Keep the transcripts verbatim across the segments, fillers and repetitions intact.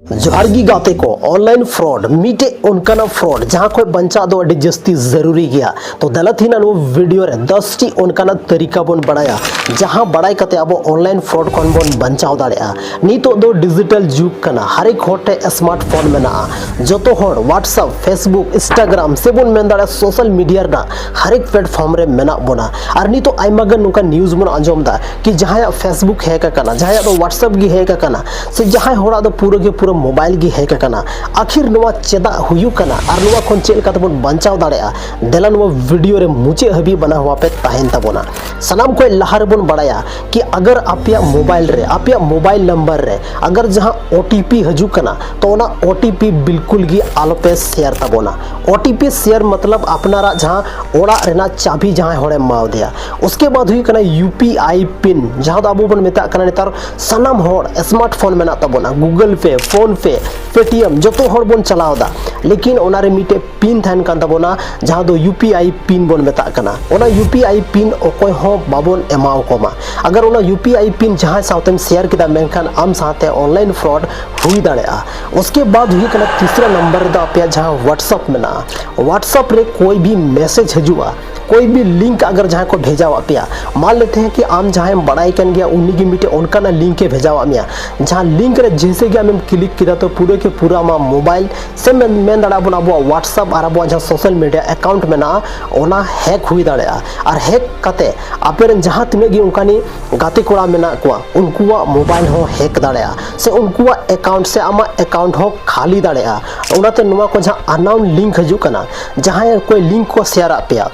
ᱡᱚᱦᱟᱨ ᱜᱮ ᱜᱟᱛᱮ ᱠᱚ, online fraud ᱢᱤᱫᱴᱮᱡ ᱚᱱᱠᱟᱱᱟᱜ fraud ᱡᱟᱦᱟᱸ ᱠᱷᱚᱱ ᱵᱟᱧᱪᱟᱜ ᱫᱚ ᱟᱹᱰᱤ ᱡᱟᱹᱥᱛᱤ ᱡᱟᱹᱨᱩᱨᱤ ᱜᱮᱭᱟ᱾ ᱛᱚ ᱫᱮᱞᱟ ᱛᱮᱦᱮᱧ ᱱᱚᱣᱟ video ᱨᱮ ᱫᱚᱥ ᱴᱤ ᱚᱱᱠᱟᱱᱟᱜ ᱛᱟᱹᱨᱤᱠᱟ ᱵᱚᱱ ᱵᱟᱲᱟᱭᱟ, ᱡᱟᱦᱟᱸ ᱵᱟᱲᱟᱭ ᱠᱟᱛᱮ ᱟᱵᱚ online fraud ᱠᱷᱚᱱ ᱵᱚᱱ ᱵᱟᱧᱪᱟᱣ ᱫᱟᱲᱮᱭᱟᱜᱼᱟ᱾ ᱱᱤᱛᱚᱜ ᱫᱚ digital ᱡᱩᱜᱽ ᱠᱟᱱᱟ, ᱦᱟᱨᱮᱠ ᱦᱚᱲ ᱴᱷᱮᱱ smartphone ᱢᱮᱱᱟᱜᱼᱟ᱾ ᱡᱚᱛᱚ ᱦᱚᱲ WhatsApp, Facebook, Instagram ᱥᱮ ᱵᱚᱱ ᱢᱮᱱ ᱫᱟᱲᱮᱭᱟᱜᱼᱟ social media ᱨᱮᱱᱟᱜ ᱦᱟᱨᱮᱠ platform ᱨᱮ ᱢᱮᱱᱟᱜ ᱵᱚᱱᱟ᱾ ᱟᱨ ᱱᱤᱛᱚᱜ ᱟᱭᱢᱟ ᱜᱟᱱ ᱱᱚᱝᱠᱟ news ᱵᱚᱱ ᱟᱸᱡᱚᱢ ᱮᱫᱟ ᱠᱤ ᱡᱟᱦᱟᱸᱭᱟᱜ Facebook hack ᱟᱠᱟᱱᱟ, ᱡᱟᱦᱟᱸᱭᱟᱜ ᱫᱚ WhatsApp ᱜᱮ hack ᱟᱠᱟᱱᱟ, ᱥᱮ ᱡᱟᱦᱟᱸᱭ ᱦᱚᱲᱟᱜ ᱫᱚ ᱯᱩᱨᱟᱹ ᱜᱮ ᱯᱩᱨᱟᱹ mobile ᱜᱮ hack ᱟᱠᱟᱱᱟ᱾ ᱟᱠᱷᱤᱨ ᱱᱚᱣᱟ ᱪᱮᱫᱟᱜ ᱦᱩᱭᱩᱜ ᱠᱟᱱᱟ ᱟᱨ ᱱᱚᱣᱟ ᱠᱷᱚᱱ ᱪᱮᱫ ᱞᱮᱠᱟ ᱛᱮᱵᱚᱱ ᱵᱟᱧᱪᱟᱣ ᱫᱟᱲᱮᱭᱟᱜᱼᱟ, ᱫᱮᱞᱟ ᱱᱚᱣᱟ video ᱨᱮ ᱢᱩᱪᱟᱹᱫ ᱦᱟᱹᱵᱤᱡ ᱵᱟᱱᱟ ᱦᱚᱣᱟ ᱯᱮ ᱛᱟᱦᱮᱱ ᱛᱟᱵᱚᱱᱟ᱾ ᱥᱟᱱᱟᱢ ᱠᱷᱚᱱ ᱞᱟᱦᱟ ᱨᱮᱵᱚᱱ ᱵᱟᱲᱟᱭᱟ ᱠᱤ ᱟᱜᱟᱨ ᱟᱯᱮᱭᱟᱜ mobile ᱨᱮ, ᱟᱯᱮᱭᱟᱜ mobile number ᱨᱮ ᱟᱜᱟᱨ ᱡᱟᱦᱟᱸ OTP ᱦᱤᱡᱩᱜ ᱠᱟᱱᱟ, ᱛᱚ ᱚᱱᱟ OTP ᱵᱤᱞᱠᱩᱞ ᱜᱮ ᱟᱞᱚᱯᱮ share ᱛᱟᱵᱚᱱᱟ᱾ OTP share ᱢᱚᱛᱞᱚᱵ ᱟᱯᱱᱟᱨᱟᱜ ᱡᱟᱦᱟᱸ ᱚᱲᱟᱜ ᱨᱮᱱᱟᱜ ᱪᱟᱵᱤ ᱡᱟᱦᱟᱸᱭ ᱦᱚᱲᱮ ᱮᱢᱟᱣ ᱫᱮᱭᱟ᱾ ᱩᱥᱠᱮ ᱵᱟᱫ ᱦᱩᱭᱩᱜ ᱠᱟᱱᱟ UPI pin, ᱡᱟᱦᱟᱸ ᱫᱚ ᱟᱵᱚ ᱵᱚᱱ ᱢᱮᱛᱟᱜ ᱠᱟᱱᱟ ᱱᱮᱛᱟᱨ ᱥᱟᱱᱟᱢ ᱦᱚᱲ smartphone ᱢᱮᱱᱟᱜ ᱛᱟᱵᱚᱱᱟ, Google Pay, PhonePe, Paytm ᱡᱚᱛᱚ ᱦᱚᱲ ᱵᱚᱱ ᱪᱟᱞᱟᱣ ᱮᱫᱟ, ᱞᱮᱠᱤᱱ ᱚᱱᱟᱨᱮ ᱢᱤᱫᱴᱮᱡ pin ᱛᱟᱦᱮᱱ ᱠᱟᱱ ᱛᱟᱵᱚᱱᱟ, ᱡᱟᱦᱟᱸ ᱫᱚ UPI pin ᱵᱚᱱ ᱢᱮᱛᱟᱜ ᱠᱟᱱᱟ᱾ ᱚᱱᱟ UPI pin ᱚᱠᱚᱭ ᱦᱚᱸ ᱵᱟᱵᱚᱱ ᱮᱢᱟᱣ ᱠᱚᱢᱟ᱾ ᱟᱜᱟᱨ ᱚᱱᱟ UPI pin ᱡᱟᱦᱟᱸᱭ ᱥᱟᱶᱛᱮᱢ share ᱠᱮᱫᱟ, ᱢᱮᱱᱠᱷᱟᱱ ᱟᱢ ᱥᱟᱶᱛᱮ online fraud ᱦᱩᱭ ᱫᱟᱲᱮᱭᱟᱜᱼᱟ᱾ ᱩᱥᱠᱮ ᱵᱟᱫ ᱦᱩᱭᱩᱜ ᱠᱟᱱᱟ ᱛᱤᱥᱨᱟ ᱱᱟᱢᱵᱟᱨ ᱨᱮᱫᱚ ᱟᱯᱮᱭᱟᱜ ᱡᱟᱦᱟᱸ WhatsApp ᱢᱮᱱᱟᱜᱼᱟ, WhatsApp ᱨᱮ ᱠᱳᱭ ᱵᱷᱤ message ᱦᱤᱡᱩᱜᱼᱟ, ᱠᱳᱭ ᱵᱷᱤ link ᱟᱜᱟᱨ ᱡᱟᱦᱟᱸᱭ ᱠᱚ ᱵᱷᱮᱡᱟᱣᱟᱜ ᱯᱮᱭᱟ, ᱢᱟᱱ ᱞᱮᱛᱮ ᱦᱮᱸ ᱠᱤ ᱟᱢ ᱡᱟᱦᱟᱸᱭᱮᱢ ᱵᱟᱲᱟᱭ ᱠᱟᱱ ᱜᱮᱭᱟ, ᱩᱱᱤ ᱜᱮ ᱢᱤᱫᱴᱮᱡ ᱚᱱᱠᱟᱱᱟᱜ link ᱮ ᱵᱷᱮᱡᱟᱣᱟᱜ ᱢᱮᱭᱟ, ᱡᱟᱦᱟᱸ link ᱨᱮ ᱡᱮᱭᱥᱮ ᱜᱮ ᱟᱢᱮᱢ click ᱠᱮᱫᱟ, ᱛᱚ ᱯᱩᱨᱟᱹ ᱠᱮ ᱯᱩᱨᱟᱹ ᱟᱢᱟᱜ mobile ᱥᱮ ᱢᱮᱱ, ᱢᱮᱱ ᱫᱟᱲᱮᱭᱟᱜᱼᱟ ᱵᱚᱱ ᱟᱵᱚᱣᱟᱜ WhatsApp ᱟᱨ ᱟᱵᱚᱣᱟᱜ ᱡᱟᱦᱟᱸ social media account ᱢᱮᱱᱟᱜᱼᱟ, ᱚᱱᱟ hack ᱦᱩᱭ ᱫᱟᱲᱮᱭᱟᱜᱼᱟ᱾ ᱟᱨ hack ᱠᱟᱛᱮ ᱟᱯᱮ ᱨᱮᱱ ᱡᱟᱦᱟᱸ ᱛᱤᱱᱟᱹᱜ ᱜᱮ ᱚᱱᱠᱟᱱᱤᱡ ᱜᱟᱛᱮ ᱠᱚᱲᱟ ᱢᱮᱱᱟᱜ ᱠᱚᱣᱟ, ᱩᱱᱠᱩᱣᱟᱜ mobile ᱦᱚᱸ hack ᱫᱟᱲᱮᱭᱟᱜᱼᱟ, ᱥᱮ ᱩᱱᱠᱩᱣᱟᱜ account ᱥᱮ ᱟᱢᱟᱜ account ᱦᱚᱸ ᱠᱷᱟᱹᱞᱤ ᱫᱟᱲᱮᱭᱟᱜᱼᱟ᱾ ᱚᱱᱟᱛᱮ ᱱᱚᱣᱟ ᱠᱚ ᱡᱟᱦᱟᱸ unknown link ᱦᱤᱡᱩᱜ ᱠᱟᱱᱟ, ᱡᱟᱦᱟᱸᱭ ᱚᱠᱚᱭ link ᱠᱚ share ᱟᱫ ᱯᱮᱭᱟ,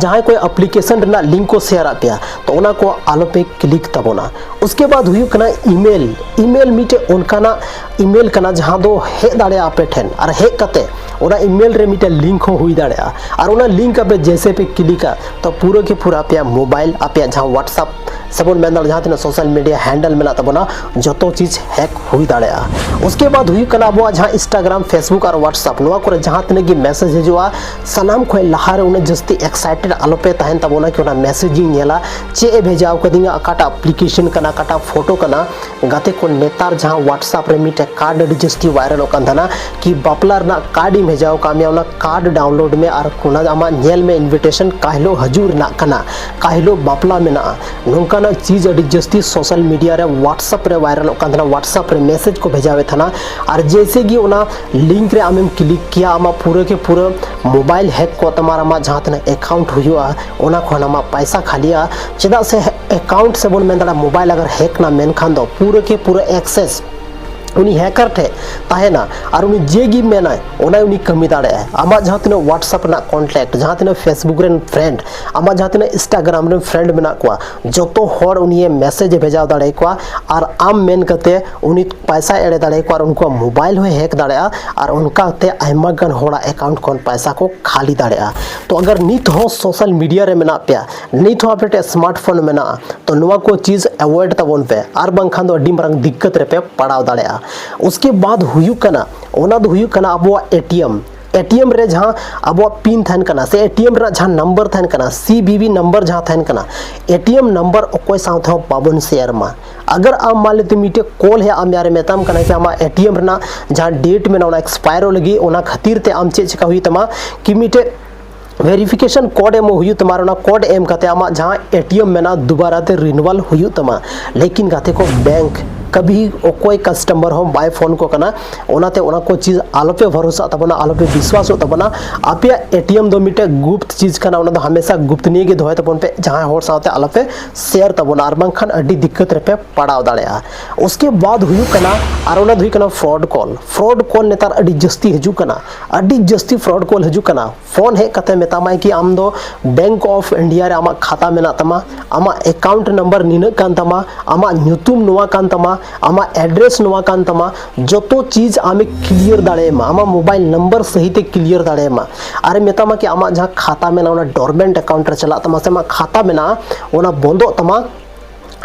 ᱡᱟᱦᱟᱸᱭ ᱠᱚ application ᱨᱮᱱᱟᱜ link ᱠᱚ share ᱟᱫ ᱯᱮᱭᱟ, ᱛᱚ ᱚᱱᱟ ᱠᱚ ᱟᱞᱚᱯᱮ click ᱛᱟᱵᱚᱱᱟ᱾ ᱩᱥᱠᱮ ᱵᱟᱫ ᱦᱩᱭᱩᱜ ᱠᱟᱱᱟ email᱾ Email ᱢᱤᱫᱴᱮᱡ ᱚᱱᱠᱟᱱᱟᱜ email ᱠᱟᱱᱟ ᱡᱟᱦᱟᱸ ᱫᱚ ᱦᱮᱡ ᱫᱟᱲᱮᱭᱟᱜᱼᱟ ᱟᱯᱮ ᱴᱷᱮᱱ, ᱟᱨ ᱦᱮᱡ ᱠᱟᱛᱮ ᱚᱱᱟ email ᱨᱮ ᱢᱤᱫᱴᱮᱡ link ᱦᱚᱸ ᱦᱩᱭ ᱫᱟᱲᱮᱭᱟᱜᱼᱟ᱾ ᱟᱨ ᱚᱱᱟ link ᱟᱯᱮ ᱡᱮᱭᱥᱮ ᱯᱮ clickᱟ, ᱛᱚ ᱯᱩᱨᱟᱹ ᱠᱮ ᱯᱩᱨᱟᱹ ᱟᱯᱮᱭᱟᱜ mobile, ᱟᱯᱮᱭᱟᱜ ᱡᱟᱦᱟᱸ WhatsApp ᱥᱮᱵᱚᱱ ᱢᱮᱱ ᱫᱟᱲᱮᱭᱟᱜᱼᱟ, ᱡᱟᱦᱟᱸ ᱛᱤᱱᱟᱹᱜ social media handle ᱢᱮᱱᱟᱜ ᱛᱟᱵᱚᱱᱟ, ᱡᱚᱛᱚ ᱪᱤᱡᱽ hack ᱦᱩᱭ ᱫᱟᱲᱮᱭᱟᱜᱼᱟ᱾ ᱩᱥᱠᱮ ᱵᱟᱫ ᱦᱩᱭᱩᱜ ᱠᱟᱱᱟ ᱟᱵᱚᱣᱟᱜ ᱡᱟᱦᱟᱸ Instagram, Facebook ᱟᱨ WhatsApp, ᱱᱚᱣᱟ ᱠᱚᱨᱮ ᱡᱟᱦᱟᱸ ᱛᱤᱱᱟᱹᱜ ᱜᱮ message ᱦᱤᱡᱩᱜᱼᱟ, ᱥᱟᱱᱟᱢ ᱠᱷᱚᱱ ᱞᱟᱦᱟᱨᱮ ᱩᱱᱟᱹᱜ ᱡᱟᱹᱥᱛᱤ excited ᱟᱞᱚᱯᱮ ᱛᱟᱦᱮᱱ ᱛᱟᱵᱚᱱᱟ ᱠᱤ ᱚᱱᱟ message ᱤᱧ ᱧᱮᱞᱟ, ᱪᱮᱫ ᱮ ᱵᱷᱮᱡᱟ ᱟᱠᱟᱫᱤᱧᱟ, ᱚᱠᱟᱴᱟᱜ application ᱠᱟᱱᱟ, ᱚᱠᱟᱴᱟᱜ photo ᱠᱟᱱᱟ᱾ ᱜᱟᱛᱮ ᱠᱚ, ᱱᱮᱛᱟᱨ ᱡᱟᱦᱟᱸ WhatsApp ᱨᱮ ᱢᱤᱫᱴᱮᱱ ᱠᱟᱨᱰ ᱟᱹᱰᱤ ᱡᱟᱹᱥᱛᱤ ᱵᱷᱟᱭᱨᱟᱞᱚᱜ ᱠᱟᱱ ᱛᱟᱦᱮᱱᱟ ᱠᱤ ᱵᱟᱯᱞᱟ ᱨᱮᱱᱟᱜ ᱠᱟᱨᱰ ᱤᱧ ᱵᱷᱮᱡᱟᱣ ᱟᱠᱟᱫ ᱢᱮᱭᱟ, ᱚᱱᱟ ᱠᱟᱨᱰ ᱰᱟᱣᱩᱱᱞᱳᱰ ᱢᱮ ᱟᱨ ᱚᱱᱟ ᱟᱢᱟᱜ ᱧᱮᱞ ᱢᱮ, ᱤᱱᱵᱷᱤᱴᱮᱥᱚᱱ ᱚᱠᱟ ᱦᱤᱞᱳᱜ ᱦᱤᱡᱩᱜ ᱨᱮᱱᱟᱜ ᱠᱟᱱᱟ, ᱚᱠᱟ ᱦᱤᱞᱳᱜ ᱵᱟᱯᱞᱟ ᱢᱮᱱᱟᱜᱼᱟ᱾ ᱱᱚᱝᱠᱟᱱᱟᱜ ᱪᱤᱡᱽ ᱟᱹᱰᱤ ᱡᱟᱹᱥᱛᱤ ᱥᱳᱥᱟᱞ ᱢᱤᱰᱤᱭᱟ ᱨᱮ, ᱣᱟᱴᱥᱮᱯ ᱨᱮ ᱵᱷᱟᱭᱨᱟᱞᱚᱜ ᱠᱟᱱ ᱛᱟᱦᱮᱱᱟ, ᱣᱟᱴᱥᱮᱯ ᱨᱮ ᱢᱮᱥᱮᱡᱽ ᱠᱚ ᱵᱷᱮᱡᱟᱣᱮᱫ ᱛᱟᱦᱮᱱᱟ᱾ ᱟᱨ ᱡᱮᱭᱥᱮ ᱜᱮ ᱚᱱᱟ ᱞᱤᱝᱠ ᱨᱮ ᱟᱢᱮᱢ ᱠᱞᱤᱠ ᱠᱮᱭᱟ, ᱟᱢᱟᱜ ᱯᱩᱨᱟᱹ ᱠᱮ ᱯᱩᱨᱟᱹ ᱢᱳᱵᱟᱭᱤᱞ ᱦᱮᱠ ᱠᱚᱜ ᱛᱟᱢᱟ ᱟᱨ ᱟᱢᱟᱜ ᱡᱟᱦᱟᱸ ᱛᱤᱱᱟᱹᱜ ᱮᱠᱟᱣᱩᱱᱴ ᱦᱩᱭᱩᱜᱼᱟ, ᱚᱱᱟ ᱠᱷᱚᱱ ᱟᱢᱟᱜ ᱯᱟᱭᱥᱟ ᱠᱷᱟᱹᱞᱤᱜᱼᱟ᱾ ᱪᱮᱫᱟᱜ ᱥᱮ ᱮᱠᱟᱣᱩᱱᱴ ᱥᱮ ᱵᱚᱱ ᱢᱮᱱ ᱫᱟᱲᱮᱭᱟᱜᱼᱟ, ᱢᱳᱵᱟᱭᱤᱞ ᱟᱜᱟᱨ ᱦᱮᱠ ᱱᱟ ᱢᱮᱱᱠᱷᱟᱱ ᱫᱚ ᱯᱩᱨᱟᱹ ᱠᱮ ᱯᱩᱨᱟᱹ ᱮᱠᱥᱮᱥ ᱩᱱᱤ ᱦᱮᱠᱟᱨ ᱴᱷᱮᱱ ᱛᱟᱦᱮᱱᱟ ᱟᱨ ᱩᱱᱤ ᱡᱮ ᱜᱮ ᱢᱮᱱᱟᱭ, ᱚᱱᱟ ᱩᱱᱤ ᱠᱟᱹᱢᱤ ᱫᱟᱲᱮᱭᱟᱜᱼᱟᱭ᱾ ᱟᱢᱟᱜ ᱡᱟᱦᱟᱸ ᱛᱤᱱᱟᱹᱜ ᱣᱟᱴᱥᱮᱯ ᱨᱮᱱᱟᱜ ᱠᱚᱱᱴᱮᱠᱴ, ᱡᱟᱦᱟᱸ ᱛᱤᱱᱟᱹᱜ ᱯᱷᱮᱥᱵᱩᱠ ᱨᱮᱱ ᱯᱷᱨᱮᱱᱰ, ᱟᱢᱟᱜ ᱡᱟᱦᱟᱸ ᱛᱤᱱᱟᱹᱜ ᱤᱱᱥᱴᱟᱜᱨᱟᱢ ᱨᱮᱱ ᱯᱷᱨᱮᱱᱰ ᱢᱮᱱᱟᱜ ᱠᱚᱣᱟ, ᱡᱚᱛᱚ ᱦᱚᱲ ᱩᱱᱤᱭᱮ ᱢᱮᱥᱮᱡᱽ ᱮ ᱵᱷᱮᱡᱟ ᱫᱟᱲᱮᱭᱟᱠᱚᱣᱟ ᱟᱨ ᱟᱢ ᱢᱮᱱ ᱠᱟᱛᱮ ᱩᱱᱤ ᱯᱟᱭᱥᱟᱭ ᱮᱲᱮ ᱫᱟᱲᱮᱭᱟᱠᱚᱣᱟ ᱟᱨ ᱩᱱᱠᱩᱣᱟᱜ ᱢᱳᱵᱟᱭᱤᱞ ᱦᱚᱸᱭ ᱦᱮᱠ ᱫᱟᱲᱮᱭᱟᱜᱼᱟ ᱟᱨ ᱚᱱᱠᱟᱛᱮ ᱟᱭᱢᱟ ᱜᱟᱱ ᱦᱚᱲᱟᱜ ᱮᱠᱟᱣᱩᱱᱴ ᱠᱷᱚᱱ ᱯᱟᱭᱥᱟ ᱠᱚ ᱠᱷᱟᱹᱞᱤ ᱫᱟᱲᱮᱭᱟᱜᱼᱟ᱾ ᱛᱚ ᱟᱜᱟᱨ ᱱᱤᱛ ᱦᱚᱸ ᱥᱳᱥᱟᱞ ᱢᱤᱰᱤᱭᱟ ᱨᱮ ᱢᱮᱱᱟᱜ ᱯᱮᱭᱟ, ᱱᱤᱛ ᱦᱚᱸ ᱟᱯᱮ ᱴᱷᱮᱱ ᱥᱢᱟᱨᱴ ᱯᱷᱳᱱ ᱢᱮᱱᱟᱜᱼᱟ, ᱛᱚ ᱱᱚᱣᱟ ᱠᱚ ᱪᱤᱡᱽ ᱮᱵᱷᱚᱭᱮᱰ ᱛᱟᱵᱚᱱ ᱯᱮ, ᱟᱨ ᱵᱟᱝᱠᱷᱟᱱ ᱫᱚ ᱟᱹᱰᱤ ᱢᱟᱨᱟᱝ ᱫᱤᱠᱠᱟᱛ ᱨᱮᱯᱮ ᱯᱟᱲᱟᱣ ᱫᱟᱲᱮᱭᱟᱜᱼᱟ᱾ ᱩᱥᱠᱮ ᱵᱟᱫ ᱦᱩᱭᱩᱜ ᱠᱟᱱᱟ, ᱚᱱᱟ ᱫᱚ ᱦᱩᱭᱩᱜ ᱠᱟᱱᱟ ᱟᱵᱚᱣᱟᱜ ᱮᱴᱤᱮᱢ᱾ ᱮᱴᱤᱮᱢ ᱨᱮ ᱡᱟᱦᱟᱸ ᱟᱵᱚᱣᱟᱜ ᱯᱤᱱ ᱛᱟᱦᱮᱱ ᱠᱟᱱᱟ ᱥᱮ ᱮᱴᱤᱮᱢ ᱨᱮᱱᱟᱜ ᱡᱟᱦᱟᱸ ᱱᱟᱢᱵᱟᱨ ᱛᱟᱦᱮᱱ ᱠᱟᱱᱟ, ᱥᱤ ᱵᱤ ᱵᱤ ᱱᱟᱢᱵᱟᱨ ᱡᱟᱦᱟᱸ ᱛᱟᱦᱮᱱ ᱠᱟᱱᱟ, ᱮᱴᱤᱮᱢ ᱱᱟᱢᱵᱟᱨ ᱚᱠᱚᱭ ᱥᱟᱶ ᱛᱮᱦᱚᱸ ᱵᱟᱵᱚᱱ ᱥᱮᱭᱟᱨ ᱢᱟ᱾ ᱟᱜᱟᱨ ᱟᱢ ᱢᱟᱱ ᱞᱮ ᱛᱩᱢ ᱢᱤᱫᱴᱮᱡ ᱠᱚᱞ ᱦᱮᱡ ᱟᱢ ᱭᱟᱨᱮ ᱢᱮᱛᱟᱢ ᱠᱟᱱᱟ ᱠᱤ ᱟᱢᱟᱜ ᱮᱴᱤᱮᱢ ᱨᱮᱱᱟᱜ ᱡᱟᱦᱟᱸ ᱰᱮᱴ ᱢᱮᱱᱟᱜᱼᱟ ᱚᱱᱟ ᱮᱠᱥᱯᱟᱭᱟᱨᱚᱜ ᱞᱟᱹᱜᱤᱫ, ᱚᱱᱟ ᱠᱷᱟᱹᱛᱤᱨ ᱛᱮ ᱟᱢ ᱪᱮᱫ ᱪᱮᱠᱟ ᱦᱩᱭᱩᱜ ᱛᱟᱢᱟ ᱠᱤ ᱢᱤᱫᱴᱮᱡ ᱵᱷᱮᱨᱤᱯᱷᱤᱠᱮᱥᱚᱱ ᱠᱳᱰ ᱮᱢᱚᱜ ᱦᱩᱭᱩᱜ ᱛᱟᱢᱟ ᱟᱨ ᱚᱱᱟ ᱠᱳᱰ ᱮᱢ ᱠᱟᱛᱮ ᱟᱢᱟᱜ ᱡᱟᱦᱟᱸ ᱮᱴᱤᱮᱢ ᱢᱮᱱᱟᱜᱼᱟ ᱫᱩᱵᱟᱨᱟ ᱛᱮ ᱨᱤᱱᱩᱣᱟᱞ ᱦᱩᱭᱩᱜ ᱛᱟᱢᱟ᱾ ᱞᱮᱠᱤᱱ ᱜᱟᱛᱮ ᱠᱚ, ᱵᱮᱝᱠ ᱠᱟᱵᱷᱤ ᱚᱠᱚᱭ ᱠᱟᱥᱴᱚᱢᱟᱨ ᱦᱚᱸ ᱵᱟᱭ ᱯᱷᱳᱱ ᱠᱚ ᱠᱟᱱᱟ᱾ ᱚᱱᱟᱛᱮ ᱚᱱᱟ ᱠᱚ ᱪᱤᱡᱽ ᱟᱞᱚᱯᱮ ᱵᱷᱚᱨᱚᱥᱟᱜ ᱛᱟᱵᱚᱱᱟ, ᱟᱞᱚᱯᱮ ᱵᱤᱥᱣᱟᱥᱚᱜ ᱛᱟᱵᱚᱱᱟ᱾ ᱟᱯᱮᱭᱟᱜ ᱮᱴᱤᱮᱢ ᱫᱚ ᱢᱤᱫᱴᱮᱡ ᱜᱩᱯᱛ ᱪᱤᱡᱽ ᱠᱟᱱᱟ, ᱚᱱᱟ ᱫᱚ ᱦᱟᱢᱮᱥᱟ ᱜᱩᱯᱛᱱᱤᱭ ᱜᱮ ᱫᱚᱦᱚᱭ ᱛᱟᱵᱚᱱ ᱯᱮ, ᱡᱟᱦᱟᱸᱭ ᱦᱚᱲ ᱥᱟᱶᱛᱮ ᱟᱞᱚᱯᱮ ᱥᱮᱭᱟᱨ ᱛᱟᱵᱚᱱᱟ, ᱟᱨ ᱵᱟᱝᱠᱷᱟᱱ ᱟᱹᱰᱤ ᱫᱤᱠᱠᱟᱛ ᱨᱮᱯᱮ ᱯᱟᱲᱟᱣ ᱫᱟᱲᱮᱭᱟᱜᱼᱟ᱾ ᱩᱥᱠᱮ ᱵᱟᱫ ᱦᱩᱭᱩᱜ ᱠᱟᱱᱟ, ᱟᱨ ᱚᱱᱟ ᱫᱚ ᱦᱩᱭᱩᱜ ᱠᱟᱱᱟ ᱯᱷᱨᱚᱰ ᱠᱚᱞ᱾ ᱯᱷᱨᱚᱰ ᱠᱚᱞ ᱱᱮᱛᱟᱨ ᱟᱹᱰᱤ ᱡᱟᱹᱥᱛᱤ ᱦᱤᱡᱩᱜ ᱠᱟᱱᱟ, ᱟᱹᱰᱤ ᱡᱟᱹᱥᱛᱤ ᱯᱷᱨᱚᱰ ᱠᱚᱞ ᱦᱤᱡᱩᱜ ᱠᱟᱱᱟ᱾ ᱯᱷᱳᱱ ᱦᱮᱡ ᱠᱟᱛᱮ ᱢᱮᱛᱟᱢᱟᱭ ᱠᱤ ᱟᱢ ᱫᱚ ᱵᱮᱝᱠ ᱚᱯᱷ ᱤᱱᱰᱤᱭᱟ ᱨᱮ ᱟᱢᱟᱜ ᱠᱷᱟᱛᱟ ᱢᱮᱱᱟᱜ ᱛᱟᱢᱟ, ᱟᱢᱟᱜ ᱮᱠᱟᱣᱩᱱᱴ ᱱᱟᱢᱵᱟᱨ ᱱᱤᱱᱟᱹᱜ ᱠᱟᱱ ᱛᱟᱢᱟ, ᱟᱢᱟᱜ ᱧᱩᱛᱩᱢ ᱱᱚᱣᱟ ᱠᱟᱱ ᱛᱟᱢᱟ, ᱟᱢᱟᱜ ᱮᱰᱨᱮᱥ ᱱᱚᱣᱟ ᱠᱟᱱ ᱛᱟᱢᱟ, ᱡᱚᱛᱚ ᱪᱤᱡᱽ ᱟᱢᱮ ᱠᱞᱤᱭᱟᱨ ᱫᱟᱲᱮᱭᱟᱢᱟ, ᱟᱢᱟᱜ ᱢᱳᱵᱟᱭᱤᱞ ᱱᱟᱢᱵᱟᱨ ᱥᱟᱹᱦᱤᱛᱮ ᱠᱞᱤᱭᱟᱨ ᱫᱟᱲᱮᱭᱟᱢᱟ᱾ ᱟᱨᱮ ᱢᱮᱛᱟᱢᱟ ᱠᱤ ᱟᱢᱟᱜ ᱡᱟᱦᱟᱸ ᱠᱷᱟᱛᱟ ᱢᱮᱱᱟᱜᱼᱟ ᱚᱱᱟ ᱰᱚᱨᱢᱮᱱᱴ ᱮᱠᱟᱣᱩᱱᱴ ᱨᱮ ᱪᱟᱞᱟᱜ ᱛᱟᱢᱟ ᱥᱮ ᱟᱢᱟᱜ ᱠᱷᱟᱛᱟ ᱢᱮᱱᱟᱜᱼᱟ ᱚᱱᱟ ᱵᱚᱱᱫᱚᱜ ᱛᱟᱢᱟ᱾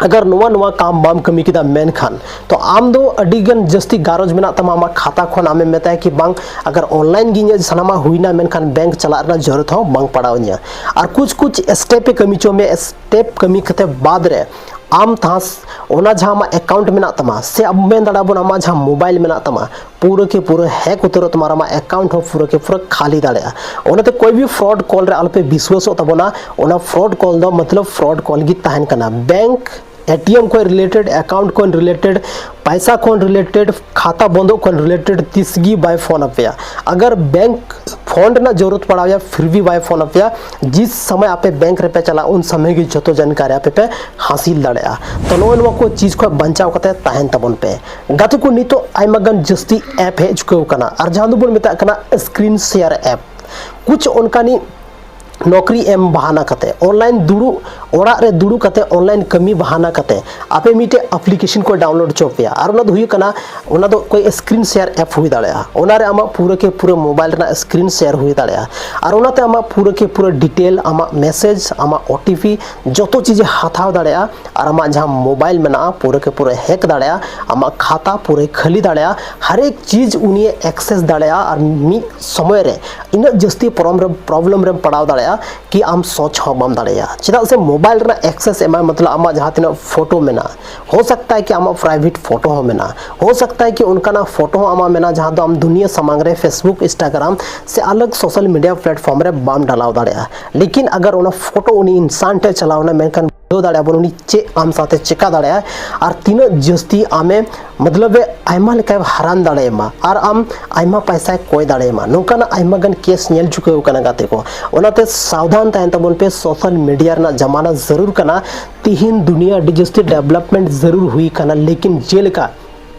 ᱟᱜᱟᱨ ᱱᱚᱣᱟ ᱱᱚᱣᱟ ᱠᱟᱢ ᱵᱟᱢ ᱠᱟᱹᱢᱤ ᱠᱮᱫᱟ ᱢᱮᱱᱠᱷᱟᱱ, ᱛᱚ ᱟᱢ ᱫᱚ ᱟᱹᱰᱤ ᱜᱟᱱ ᱡᱟᱹᱥᱛᱤ ᱜᱟᱨᱚᱡᱽ ᱢᱮᱱᱟᱜ ᱛᱟᱢᱟ ᱟᱢᱟᱜ ᱠᱷᱟᱛᱟ ᱠᱷᱚᱱ᱾ ᱟᱢᱮᱢ ᱢᱮᱛᱟᱭᱟ ᱠᱤ ᱵᱟᱝ, ᱟᱜᱟᱨ ᱚᱱᱞᱟᱭᱤᱱ ᱜᱮ ᱤᱧᱟᱹᱜ ᱥᱟᱱᱟᱢᱟᱜ ᱦᱩᱭᱱᱟ ᱢᱮᱱᱠᱷᱟᱱ ᱵᱮᱝᱠ ᱪᱟᱞᱟᱜ ᱨᱮᱱᱟᱜ ᱡᱟᱹᱨᱩᱲ ᱦᱚᱸ ᱵᱟᱝ ᱯᱟᱲᱟᱣ ᱤᱧᱟᱹ᱾ ᱟᱨ ᱠᱩᱪ ᱠᱩᱪ ᱥᱴᱮᱯ ᱮ ᱠᱟᱹᱢᱤ ᱦᱚᱪᱚ ᱢᱮᱭᱟ, ᱥᱴᱮᱯ ᱠᱟᱹᱢᱤ ᱠᱟᱛᱮ ᱵᱟᱫ ᱨᱮ ᱟᱢ ᱛᱟᱦᱟᱸ ᱚᱱᱟ ᱡᱟᱦᱟᱸ ᱟᱢᱟᱜ ᱮᱠᱟᱣᱩᱱᱴ ᱢᱮᱱᱟᱜ ᱛᱟᱢᱟ, ᱥᱮ ᱟᱢ ᱢᱮᱱ ᱫᱟᱲᱮᱭᱟᱜᱼᱟ ᱵᱚᱱ ᱟᱢᱟᱜ ᱡᱟᱦᱟᱸ ᱢᱳᱵᱟᱭᱤᱞ ᱢᱮᱱᱟᱜ ᱛᱟᱢᱟ, ᱯᱩᱨᱟᱹ ᱠᱮ ᱯᱩᱨᱟᱹ ᱦᱮᱠ ᱩᱛᱟᱹᱨᱚᱜ ᱛᱟᱢᱟ ᱟᱨ ᱟᱢᱟᱜ ᱮᱠᱟᱣᱩᱱᱴ ᱦᱚᱸ ᱯᱩᱨᱟᱹ ᱠᱮ ᱯᱩᱨᱟᱹ ᱠᱷᱟᱹᱞᱤ ᱫᱟᱲᱮᱭᱟᱜᱼᱟ᱾ ᱚᱱᱟᱛᱮ ᱠᱚᱭ ᱵᱷᱤ ᱯᱷᱨᱚᱰ ᱠᱚᱞ ᱨᱮ ᱟᱞᱚᱯᱮ ᱵᱤᱥᱣᱟᱥᱚᱜ ᱛᱟᱵᱚᱱᱟ᱾ ᱚᱱᱟ ᱯᱷᱨᱚᱰ ᱠᱚᱞ ᱫᱚ ᱢᱚᱛᱞᱚᱵ ᱯᱷᱨᱚᱰ ᱠᱚᱞ ᱜᱮ ᱛᱟᱦᱮᱱ ᱠᱟᱱᱟ᱾ ᱵᱮᱝᱠ ᱮᱴᱤᱮᱢ ᱠᱷᱚᱱ ᱨᱤᱞᱮᱴᱮᱰ, ᱮᱠᱟᱣᱩᱱᱴ ᱠᱷᱚᱱ ᱨᱤᱞᱮᱴᱮᱰ, ᱯᱟᱭᱥᱟ ᱠᱷᱚᱱ ᱨᱤᱞᱮᱴᱮᱰ, ᱠᱷᱟᱛᱟ ᱵᱚᱱᱫᱚᱜ ᱠᱷᱚᱱ ᱨᱤᱞᱮᱴᱮᱰ ᱛᱤᱥ ᱜᱮ ᱵᱟᱭ ᱯᱷᱳᱱ ᱟᱯᱮᱭᱟ᱾ ᱟᱜᱟᱨ ᱵᱮᱝᱠ ᱯᱷᱳᱱ ᱨᱮᱱᱟᱜ ᱡᱚᱨᱩᱨᱟᱛ ᱯᱟᱲᱟᱣᱭᱟ, ᱯᱷᱤᱨ ᱵᱷᱤ ᱵᱟᱭ ᱯᱷᱳᱱ ᱟᱯᱮᱭᱟ᱾ ᱡᱤᱥ ᱥᱚᱢᱚᱭ ᱟᱯᱮ ᱵᱮᱝᱠ ᱨᱮᱯᱮ ᱪᱟᱞᱟᱜᱼᱟ, ᱩᱱ ᱥᱚᱢᱚᱭ ᱜᱮ ᱡᱚᱛᱚ ᱡᱟᱱᱠᱟᱨᱤ ᱟᱯᱮ ᱯᱮ ᱦᱟᱥᱤᱞ ᱫᱟᱲᱮᱭᱟᱜᱼᱟ᱾ ᱛᱚ ᱱᱚᱜᱼᱚᱭ ᱱᱚᱣᱟ ᱠᱚ ᱪᱤᱡᱽ ᱠᱷᱚᱱ ᱵᱟᱧᱪᱟᱣ ᱠᱟᱛᱮ ᱛᱟᱦᱮᱱ ᱛᱟᱵᱚᱱ ᱯᱮ᱾ ᱜᱟᱛᱮ ᱠᱚ, ᱱᱤᱛᱚᱜ ᱟᱭᱢᱟ ᱜᱟᱱ ᱡᱟᱹᱥᱛᱤ ᱮᱯ ᱦᱮᱡ ᱪᱩᱠᱟᱹᱣ ᱠᱟᱱᱟ, ᱟᱨ ᱡᱟᱦᱟᱸ ᱫᱚᱵᱚᱱ ᱢᱮᱛᱟᱜ ᱠᱟᱱᱟ ᱥᱠᱨᱤᱱ ᱥᱮᱭᱟᱨ ᱮᱯ᱾ ᱠᱩᱪ ᱚᱱᱠᱟᱱᱤ ᱱᱚᱠᱨᱤ ᱮᱢ ᱵᱟᱦᱟᱱᱟ ᱠᱟᱛᱮ, ᱚᱱᱞᱟᱭᱤᱱ ᱫᱩᱲᱩᱵ, ᱚᱲᱟᱜ ᱨᱮ ᱫᱩᱲᱩᱵ ᱠᱟᱛᱮ ᱚᱱᱞᱟᱭᱤᱱ ᱠᱟᱹᱢᱤ ᱵᱟᱦᱟᱱᱟ ᱠᱟᱛᱮ ᱟᱯᱮ ᱢᱤᱫᱴᱮᱡ ᱟᱯᱞᱤᱠᱮᱥᱚᱱ ᱠᱚ ᱰᱟᱣᱩᱱᱞᱳᱰ ᱦᱚᱪᱚ ᱯᱮᱭᱟ᱾ ᱟᱨ ᱚᱱᱟ ᱫᱚ ᱦᱩᱭᱩᱜ ᱠᱟᱱᱟ, ᱚᱱᱟ ᱫᱚ ᱚᱠᱚᱭ ᱥᱠᱨᱤᱱ ᱥᱮᱭᱟᱨ ᱮᱯ ᱦᱩᱭ ᱫᱟᱲᱮᱭᱟᱜᱼᱟ᱾ ᱚᱱᱟ ᱨᱮ ᱟᱢᱟᱜ ᱯᱩᱨᱟᱹ ᱠᱮ ᱯᱩᱨᱟᱹ ᱢᱳᱵᱟᱭᱤᱞ ᱨᱮᱱᱟᱜ ᱥᱠᱨᱤᱱ ᱥᱮᱭᱟᱨ ᱦᱩᱭ ᱫᱟᱲᱮᱭᱟᱜᱼᱟ᱾ ᱟᱨ ᱚᱱᱟᱛᱮ ᱟᱢᱟᱜ ᱯᱩᱨᱟᱹ ᱠᱮ ᱯᱩᱨᱟᱹ ᱰᱤᱴᱮᱞ, ᱟᱢᱟᱜ ᱢᱮᱥᱮᱡᱽ, ᱟᱢᱟᱜ ᱳ ᱴᱤ ᱯᱤ, ᱡᱚᱛᱚ ᱪᱤᱡᱮ ᱦᱟᱛᱟᱣ ᱫᱟᱲᱮᱭᱟᱜᱼᱟ᱾ ᱟᱨ ᱟᱢᱟᱜ ᱡᱟᱦᱟᱸ ᱢᱳᱵᱟᱭᱤᱞ ᱢᱮᱱᱟᱜᱼᱟ, ᱯᱩᱨᱟᱹ ᱠᱮ ᱯᱩᱨᱟᱹ ᱦᱮᱠ ᱫᱟᱲᱮᱭᱟᱜᱼᱟ᱾ ᱟᱢᱟᱜ ᱠᱷᱟᱛᱟ ᱯᱩᱨᱟᱹ ᱠᱷᱟᱹᱞᱤ ᱫᱟᱲᱮᱭᱟᱜᱼᱟ᱾ ᱦᱟᱨ ᱮᱠ ᱪᱤᱡᱽ ᱩᱱᱤᱭᱮ ᱮᱠᱥᱮᱥ ᱫᱟᱲᱮᱭᱟᱜᱼᱟ᱾ ᱟᱨ ᱢᱤᱫ ᱥᱚᱢᱚᱭ ᱨᱮ ᱤᱱᱟᱹᱜ ᱡᱟᱹᱥᱛᱤ ᱯᱨᱚᱵᱞᱮᱢ, ᱯᱨᱚᱵᱞᱮᱢ ᱨᱮᱢ ᱯᱟᱲᱟᱣ ᱫᱟᱲᱮᱭᱟᱜᱼᱟ ᱠᱤ ᱟᱢ ᱥᱚᱪ ᱦᱚᱸ ᱵᱟᱢ ᱫᱟᱲᱮᱭᱟᱜᱼᱟ᱾ ᱪᱮᱫᱟᱜ ᱥᱮ ᱢᱳᱵᱟᱭᱤᱞ ᱨᱮᱱᱟᱜ ᱮᱠᱥᱮᱥ ᱮᱢᱟᱭ, ᱢᱚᱛᱞᱚᱵ ᱟᱢᱟᱜ ᱡᱟᱦᱟᱸ ᱛᱤᱱᱟᱹᱜ ᱯᱷᱳᱴᱳ ᱢᱮᱱᱟᱜᱼᱟ, ᱦᱳ ᱥᱟᱠᱛᱟ ᱦᱮ ᱠᱤ ᱟᱢᱟᱜ ᱯᱨᱟᱭᱵᱷᱮᱴ ᱯᱷᱳᱴᱳ ᱦᱚᱸ ᱢᱮᱱᱟᱜᱼᱟ, ᱦᱳ ᱥᱟᱠᱛᱟ ᱦᱮ ᱠᱤ ᱚᱱᱠᱟᱱᱟᱜ ᱯᱷᱳᱴᱳ ᱦᱚᱸ ᱟᱢᱟᱜ ᱢᱮᱱᱟᱜᱼᱟ ᱡᱟᱦᱟᱸ ᱫᱚ ᱟᱢ ᱫᱩᱱᱤᱭᱟᱹ ᱥᱟᱢᱟᱝ ᱨᱮ ᱯᱷᱮᱥᱵᱩᱠ, ᱤᱱᱥᱴᱟᱜᱨᱟᱢ ᱥᱮ ᱟᱞᱟᱜᱽ ᱥᱳᱥᱟᱞ ᱢᱤᱰᱤᱭᱟ ᱯᱞᱟᱴᱯᱷᱚᱨᱢ ᱨᱮ ᱵᱟᱢ ᱰᱟᱞᱟᱣ ᱫᱟᱲᱮᱭᱟᱜᱼᱟ᱾ ᱞᱮᱠᱤᱱ ᱟᱜᱟᱨ ᱚᱱᱟ ᱯᱷᱳᱴᱳ ᱩᱱᱤ ᱤᱱᱥᱟᱱ ᱴᱷᱮᱱ ᱪᱟᱞᱟᱣ ᱮᱱᱟ, ᱢᱮᱱᱠᱷᱟᱱ ᱵᱩᱡᱷᱟᱹᱣ ᱫᱟᱲᱮᱭᱟᱜᱼᱟ ᱵᱚᱱ ᱩᱱᱤ ᱪᱮᱫ ᱟᱢ ᱥᱟᱶᱛᱮ ᱪᱮᱠᱟ ᱫᱟᱲᱮᱭᱟᱜᱼᱟ ᱟᱨ ᱛᱤᱱᱟᱹᱜ ᱡᱟᱹᱥᱛᱤ ᱟᱢᱮ, ᱢᱚᱛᱞᱚᱵ ᱮ, ᱟᱭᱢᱟ ᱞᱮᱠᱟᱭ ᱦᱟᱨᱟᱱ ᱫᱟᱲᱮᱭᱟᱢᱟ ᱟᱨ ᱟᱢ ᱟᱭᱢᱟ ᱯᱟᱭᱥᱟᱭ ᱠᱚᱭ ᱫᱟᱲᱮᱭᱟᱢᱟ᱾ ᱱᱚᱝᱠᱟᱱᱟᱜ ᱟᱭᱢᱟ ᱜᱟᱱ ᱠᱮᱥ ᱧᱮᱞ ᱪᱩᱠᱟᱹᱣ ᱠᱟᱱᱟ ᱜᱟᱛᱮ ᱠᱚ᱾ ᱚᱱᱟᱛᱮ ᱥᱟᱵᱫᱷᱟᱱ ᱛᱟᱦᱮᱱ ᱛᱟᱵᱚᱱ ᱯᱮ, ᱥᱳᱥᱟᱞ ᱢᱤᱰᱤᱭᱟ ᱨᱮᱱᱟᱜ ᱡᱟᱢᱟᱱᱟ ᱡᱟᱹᱨᱩᱲ ᱠᱟᱱᱟ᱾ ᱛᱤᱦᱤᱧ ᱫᱩᱱᱤᱭᱟᱹ ᱟᱹᱰᱤ ᱡᱟᱹᱥᱛᱤ ᱰᱮᱵᱷᱞᱚᱯᱢᱮᱱᱴ ᱡᱟᱹᱨᱩᱲ ᱦᱩᱭ ᱠᱟᱱᱟ, ᱞᱮᱠᱤᱱ ᱡᱮᱞᱮᱠᱟ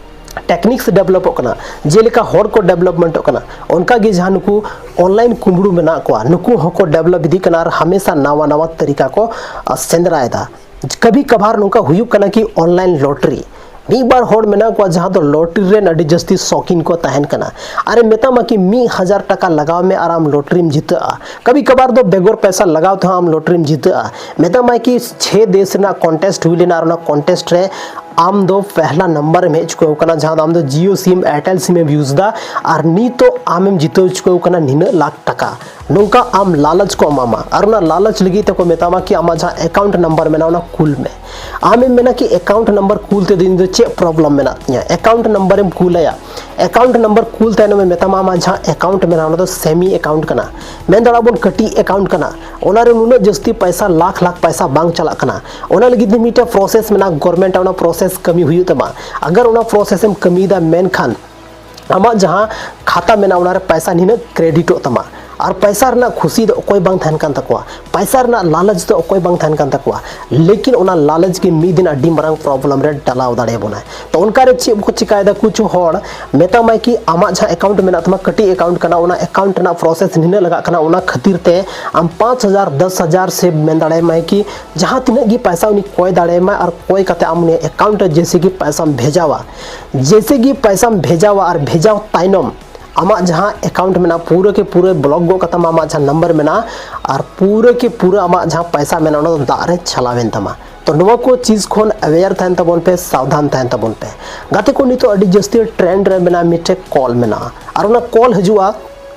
ᱴᱮᱠᱱᱤᱠᱥ ᱰᱮᱵᱷᱞᱚᱯᱚᱜ ᱠᱟᱱᱟ, ᱡᱮᱞᱮᱠᱟ ᱦᱚᱲ ᱠᱚ ᱰᱮᱵᱷᱞᱚᱯᱢᱮᱱᱴᱚᱜ ᱠᱟᱱᱟ, ᱚᱱᱠᱟ ᱜᱮ ᱡᱟᱦᱟᱸ ᱱᱩᱠᱩ ᱚᱱᱞᱟᱭᱤᱱ ᱠᱩᱢᱵᱽᱲᱩ ᱢᱮᱱᱟᱜ ᱠᱚᱣᱟ, ᱱᱩᱠᱩ ᱦᱚᱸᱠᱚ ᱰᱮᱵᱷᱞᱚᱯ ᱤᱫᱤᱜ ᱠᱟᱱᱟ ᱟᱨ ᱦᱟᱢᱮᱥᱟ ᱱᱟᱣᱟ ᱱᱟᱣᱟ ᱛᱟᱹᱨᱤᱠᱟ ᱠᱚ, ᱟ, ᱥᱮᱸᱫᱽᱨᱟᱭᱮᱫᱟ᱾ ᱠᱟᱵᱷᱤ ᱠᱟᱵᱷᱟᱨ ᱱᱚᱝᱠᱟ ᱦᱩᱭᱩᱜ ᱠᱟᱱᱟ ᱠᱤ ᱚᱱᱞᱟᱭᱤᱱ ᱞᱚᱴᱟᱨᱤ, ᱢᱤᱫ ᱵᱟᱨ ᱦᱚᱲ ᱢᱮᱱᱟᱜ ᱠᱚᱣᱟ ᱡᱟᱦᱟᱸ ᱫᱚ ᱞᱚᱴᱟᱨᱤ ᱨᱮᱱ ᱟᱹᱰᱤ ᱡᱟᱹᱥᱛᱤ ᱥᱚᱠᱤᱱ ᱠᱚ ᱛᱟᱦᱮᱱ ᱠᱟᱱᱟ᱾ ᱟᱨᱮ ᱢᱮᱛᱟᱢᱟ ᱠᱤ ᱢᱤᱫ ᱦᱟᱡᱟᱨ ᱴᱟᱠᱟ ᱞᱟᱜᱟᱣ ᱢᱮ ᱟᱨ ᱟᱢ ᱞᱚᱴᱟᱨᱤᱢ ᱡᱤᱛᱟᱹᱜᱼᱟ᱾ ᱠᱟᱵᱷᱤ ᱠᱟᱵᱷᱟᱨ ᱫᱚ ᱵᱮᱜᱚᱨ ᱯᱚᱭᱥᱟ ᱞᱟᱜᱟᱣ ᱛᱮᱦᱚᱸ ᱟᱢ ᱞᱚᱴᱟᱨᱤᱢ ᱡᱤᱛᱟᱹᱜᱼᱟ᱾ ᱢᱮᱛᱟᱢᱟᱭ ᱠᱤ ᱪᱷᱮ ᱫᱮᱥ ᱨᱮᱱᱟᱜ ᱠᱚᱱᱴᱮᱥᱴ ᱦᱩᱭ ᱞᱮᱱᱟ ᱟᱨ ᱚᱱᱟ ᱠᱚᱱᱴᱮᱥᱴ ᱨᱮ ᱟᱢ ᱫᱚ ᱯᱮᱦᱞᱟ ᱱᱟᱢᱵᱟᱨ ᱮᱢ ᱦᱮᱡ ᱪᱩᱠᱟᱹᱣ ᱠᱟᱱᱟ, ᱡᱟᱦᱟᱸ ᱫᱚ ᱟᱢ ᱫᱚ ᱡᱤᱭᱳ ᱥᱤᱢ, ᱮᱭᱟᱨᱴᱮᱞ ᱥᱤᱢ ᱮᱢ ᱤᱭᱩᱡᱽ ᱮᱫᱟ ᱟᱨ ᱱᱤᱛᱚᱜ ᱟᱢᱮᱢ ᱡᱤᱛᱟᱹᱣ ᱪᱩᱠᱟᱹᱣ ᱠᱟᱱᱟ ᱱᱤᱱᱟᱹᱜ ᱞᱟᱠᱷ ᱴᱟᱠᱟ᱾ ᱱᱚᱝᱠᱟ ᱟᱢ ᱞᱟᱞᱚᱪ ᱠᱚ ᱮᱢᱟᱢᱟ ᱟᱨ ᱚᱱᱟ ᱞᱟᱞᱚᱪ ᱞᱟᱹᱜᱤᱫ ᱛᱮᱠᱚ ᱢᱮᱛᱟᱢᱟ ᱠᱤ ᱟᱢᱟᱜ ᱡᱟᱦᱟᱸ ᱮᱠᱟᱣᱩᱱᱴ ᱱᱟᱢᱵᱟᱨ ᱢᱮᱱᱟᱜᱼᱟ ᱚᱱᱟ ᱠᱩᱞ ᱢᱮ᱾ ᱟᱢᱮᱢ ᱢᱮᱱᱟ ᱠᱤ ᱮᱠᱟᱣᱩᱱᱴ ᱱᱟᱢᱵᱟᱨ ᱠᱩᱞ ᱛᱮᱫᱚ ᱤᱧ ᱫᱚ ᱪᱮᱫ ᱯᱨᱚᱵᱞᱮᱢ ᱢᱮᱱᱟᱜ ᱛᱤᱧᱟᱹ, ᱮᱠᱟᱣᱩᱱᱴ ᱱᱟᱢᱵᱟᱨᱮᱢ ᱠᱩᱞ ᱟᱭᱟ᱾ ᱮᱠᱟᱣᱩᱱᱴ ᱱᱟᱢᱵᱟᱨ ᱠᱩᱞ ᱛᱟᱭᱱᱚᱢᱮ ᱢᱮᱛᱟᱢᱟ ᱟᱢᱟᱜ ᱡᱟᱦᱟᱸ ᱮᱠᱟᱣᱩᱱᱴ ᱢᱮᱱᱟᱜᱼᱟ ᱚᱱᱟ ᱫᱚ ᱥᱮᱢᱤ ᱮᱠᱟᱣᱩᱱᱴ ᱠᱟᱱᱟ, ᱢᱮᱱ ᱫᱟᱲᱮᱭᱟᱜᱼᱟ ᱵᱚᱱ ᱠᱟᱹᱴᱤᱡ ᱮᱠᱟᱣᱩᱱᱴ ᱠᱟᱱᱟ, ᱚᱱᱟᱨᱮ ᱱᱩᱱᱟᱹᱜ ᱡᱟᱹᱥᱛᱤ ᱯᱚᱭᱥᱟ ᱞᱟᱠᱷ ᱞᱟᱠᱷ ᱯᱚᱭᱥᱟ ᱵᱟᱝ ᱪᱟᱞᱟᱜ ᱠᱟᱱᱟ᱾ ᱚᱱᱟ ᱞᱟᱹᱜᱤᱫ ᱛᱮ ᱢᱤᱫᱴᱮᱱ ᱯᱨᱚᱥᱮᱥ ᱢᱮᱱᱟᱜᱼᱟ, ᱜᱚᱨᱢᱮᱱᱴ ᱚᱱᱟ ᱯᱨᱚᱥᱮᱥ ᱠᱟᱹᱢᱤ ᱦᱩᱭᱩᱜ ᱛᱟᱢᱟ᱾ ᱟᱜᱟᱨ ᱚᱱᱟ ᱯᱨᱚᱥᱮᱥ ᱮᱢ ᱠᱟᱹᱢᱤᱭᱮᱫᱟ ᱢᱮᱱᱠᱷᱟᱱ ᱟᱢᱟᱜ ᱡᱟᱦᱟᱸ ᱠᱷᱟᱛᱟ ᱢᱮᱱᱟᱜᱼᱟ ᱚᱱᱟᱨᱮ ᱯᱚᱭᱥᱟ ᱱᱤᱱᱟᱹᱜ ᱠᱨᱮᱰᱤᱴᱚᱜ ᱛᱟᱢᱟ᱾ ᱟᱨ ᱯᱚᱭᱥᱟ ᱨᱮᱱᱟᱜ ᱠᱷᱩᱥᱤ ᱫᱚ ᱚᱠᱚᱭ ᱵᱟᱝ ᱛᱟᱦᱮᱱ ᱠᱟᱱ ᱛᱟᱠᱚᱣᱟ, ᱯᱚᱭᱥᱟ ᱨᱮᱱᱟᱜ ᱞᱟᱞᱚᱪ ᱫᱚ ᱚᱠᱚᱭ ᱵᱟᱝ ᱛᱟᱦᱮᱱ ᱠᱟᱱ ᱛᱟᱠᱚᱣᱟ᱾ ᱞᱮᱠᱤᱱ ᱚᱱᱟ ᱞᱟᱞᱚᱪ ᱜᱮ ᱢᱤᱫ ᱫᱤᱱ ᱟᱹᱰᱤ ᱢᱟᱨᱟᱝ ᱯᱨᱚᱵᱞᱮᱢ ᱨᱮ ᱰᱟᱞᱟᱣ ᱫᱟᱲᱮᱭᱟᱵᱚᱱᱟ᱾ ᱛᱚ ᱚᱱᱠᱟ ᱨᱮ ᱪᱮᱫ ᱠᱚ ᱪᱤᱠᱟᱭᱮᱫᱟ ᱠᱤᱪᱷᱩ ᱦᱚᱲ, ᱢᱮᱛᱟᱢᱟᱭ ᱠᱤ ᱟᱢᱟᱜ ᱡᱟᱦᱟᱸ ᱮᱠᱟᱣᱩᱱᱴ ᱢᱮᱱᱟᱜ ᱛᱟᱢᱟ ᱠᱟᱹᱴᱤᱡ ᱮᱠᱟᱣᱩᱱᱴ ᱠᱟᱱᱟ, ᱚᱱᱟ ᱮᱠᱟᱣᱩᱱᱴ ᱨᱮᱱᱟᱜ ᱯᱨᱚᱥᱮᱥ ᱱᱤᱱᱟᱹᱜ ᱞᱟᱜᱟᱜ ᱠᱟᱱᱟ, ᱚᱱᱟ ᱠᱷᱟᱹᱛᱤᱨ ᱛᱮ ᱟᱢ ᱯᱟᱸᱪ ᱦᱟᱡᱟᱨ, ᱫᱚᱥ ᱦᱟᱡᱟᱨ ᱥᱮ ᱢᱮᱱ ᱫᱟᱲᱮᱭᱟᱢᱟᱭ ᱠᱤ ᱡᱟᱦᱟᱸ ᱛᱤᱱᱟᱹᱜ ᱜᱮ ᱯᱚᱭᱥᱟ ᱩᱱᱤ ᱠᱚᱭ ᱫᱟᱲᱮᱭᱟᱢᱟ ᱟᱨ ᱠᱚᱭ ᱠᱟᱛᱮ ᱟᱢ ᱩᱱᱤᱭᱟᱜ ᱮᱠᱟᱣᱩᱱᱴ ᱨᱮ ᱡᱮᱭᱥᱮ ᱜᱮ ᱯᱚᱭᱥᱟᱢ ᱵᱷᱮᱡᱟᱣᱟ, ᱡᱮᱭᱥᱮ ᱜᱮ ᱯᱚᱭᱥᱟᱢ ᱵᱷᱮᱡᱟᱣᱟ ᱟᱨ ᱵᱷᱮᱡᱟᱣ ᱛᱟᱭᱱᱚᱢ ᱟᱢᱟᱜ ᱡᱟᱦᱟᱸ ᱮᱠᱟᱣᱩᱱᱴ ᱢᱮᱱᱟᱜᱼᱟ ᱯᱩᱨᱟᱹ ᱠᱮ ᱯᱩᱨᱟᱹ ᱵᱞᱚᱠ ᱜᱚᱫ ᱠᱟᱛᱟᱢᱟ ᱟᱢᱟᱜ ᱡᱟᱦᱟᱸ ᱱᱟᱢᱵᱟᱨ ᱢᱮᱱᱟᱜᱼᱟ, ᱟᱨ ᱯᱩᱨᱟᱹ ᱠᱮ ᱯᱩᱨᱟᱹ ᱟᱢᱟᱜ ᱡᱟᱦᱟᱸ ᱯᱚᱭᱥᱟ ᱢᱮᱱᱟᱜᱼᱟ ᱚᱱᱟ ᱫᱚ ᱫᱟᱜ ᱨᱮ ᱪᱟᱞᱟᱣᱮᱱ ᱛᱟᱢᱟ᱾ ᱛᱚ ᱱᱚᱣᱟ ᱠᱚ ᱪᱤᱡᱽ ᱠᱷᱚᱱ ᱟᱣᱮᱭᱟᱨ ᱛᱟᱦᱮᱱ ᱛᱟᱵᱚᱱ ᱯᱮ, ᱥᱟᱵᱫᱷᱟᱱ ᱛᱟᱦᱮᱱ ᱛᱟᱵᱚᱱ ᱯᱮ᱾ ᱜᱟᱛᱮ ᱠᱚ, ᱱᱤᱛᱚᱜ ᱟᱹᱰᱤ ᱡᱟᱹᱥᱛᱤ ᱴᱨᱮᱱᱰ ᱨᱮ ᱢᱮᱱᱟᱜᱼᱟ ᱢᱤᱫᱴᱮᱡ ᱠᱚᱞ ᱢᱮᱱᱟᱜᱼᱟ, ᱟᱨ ᱚᱱᱟ ᱠᱚᱞ ᱦᱤᱡᱩᱜᱼᱟ,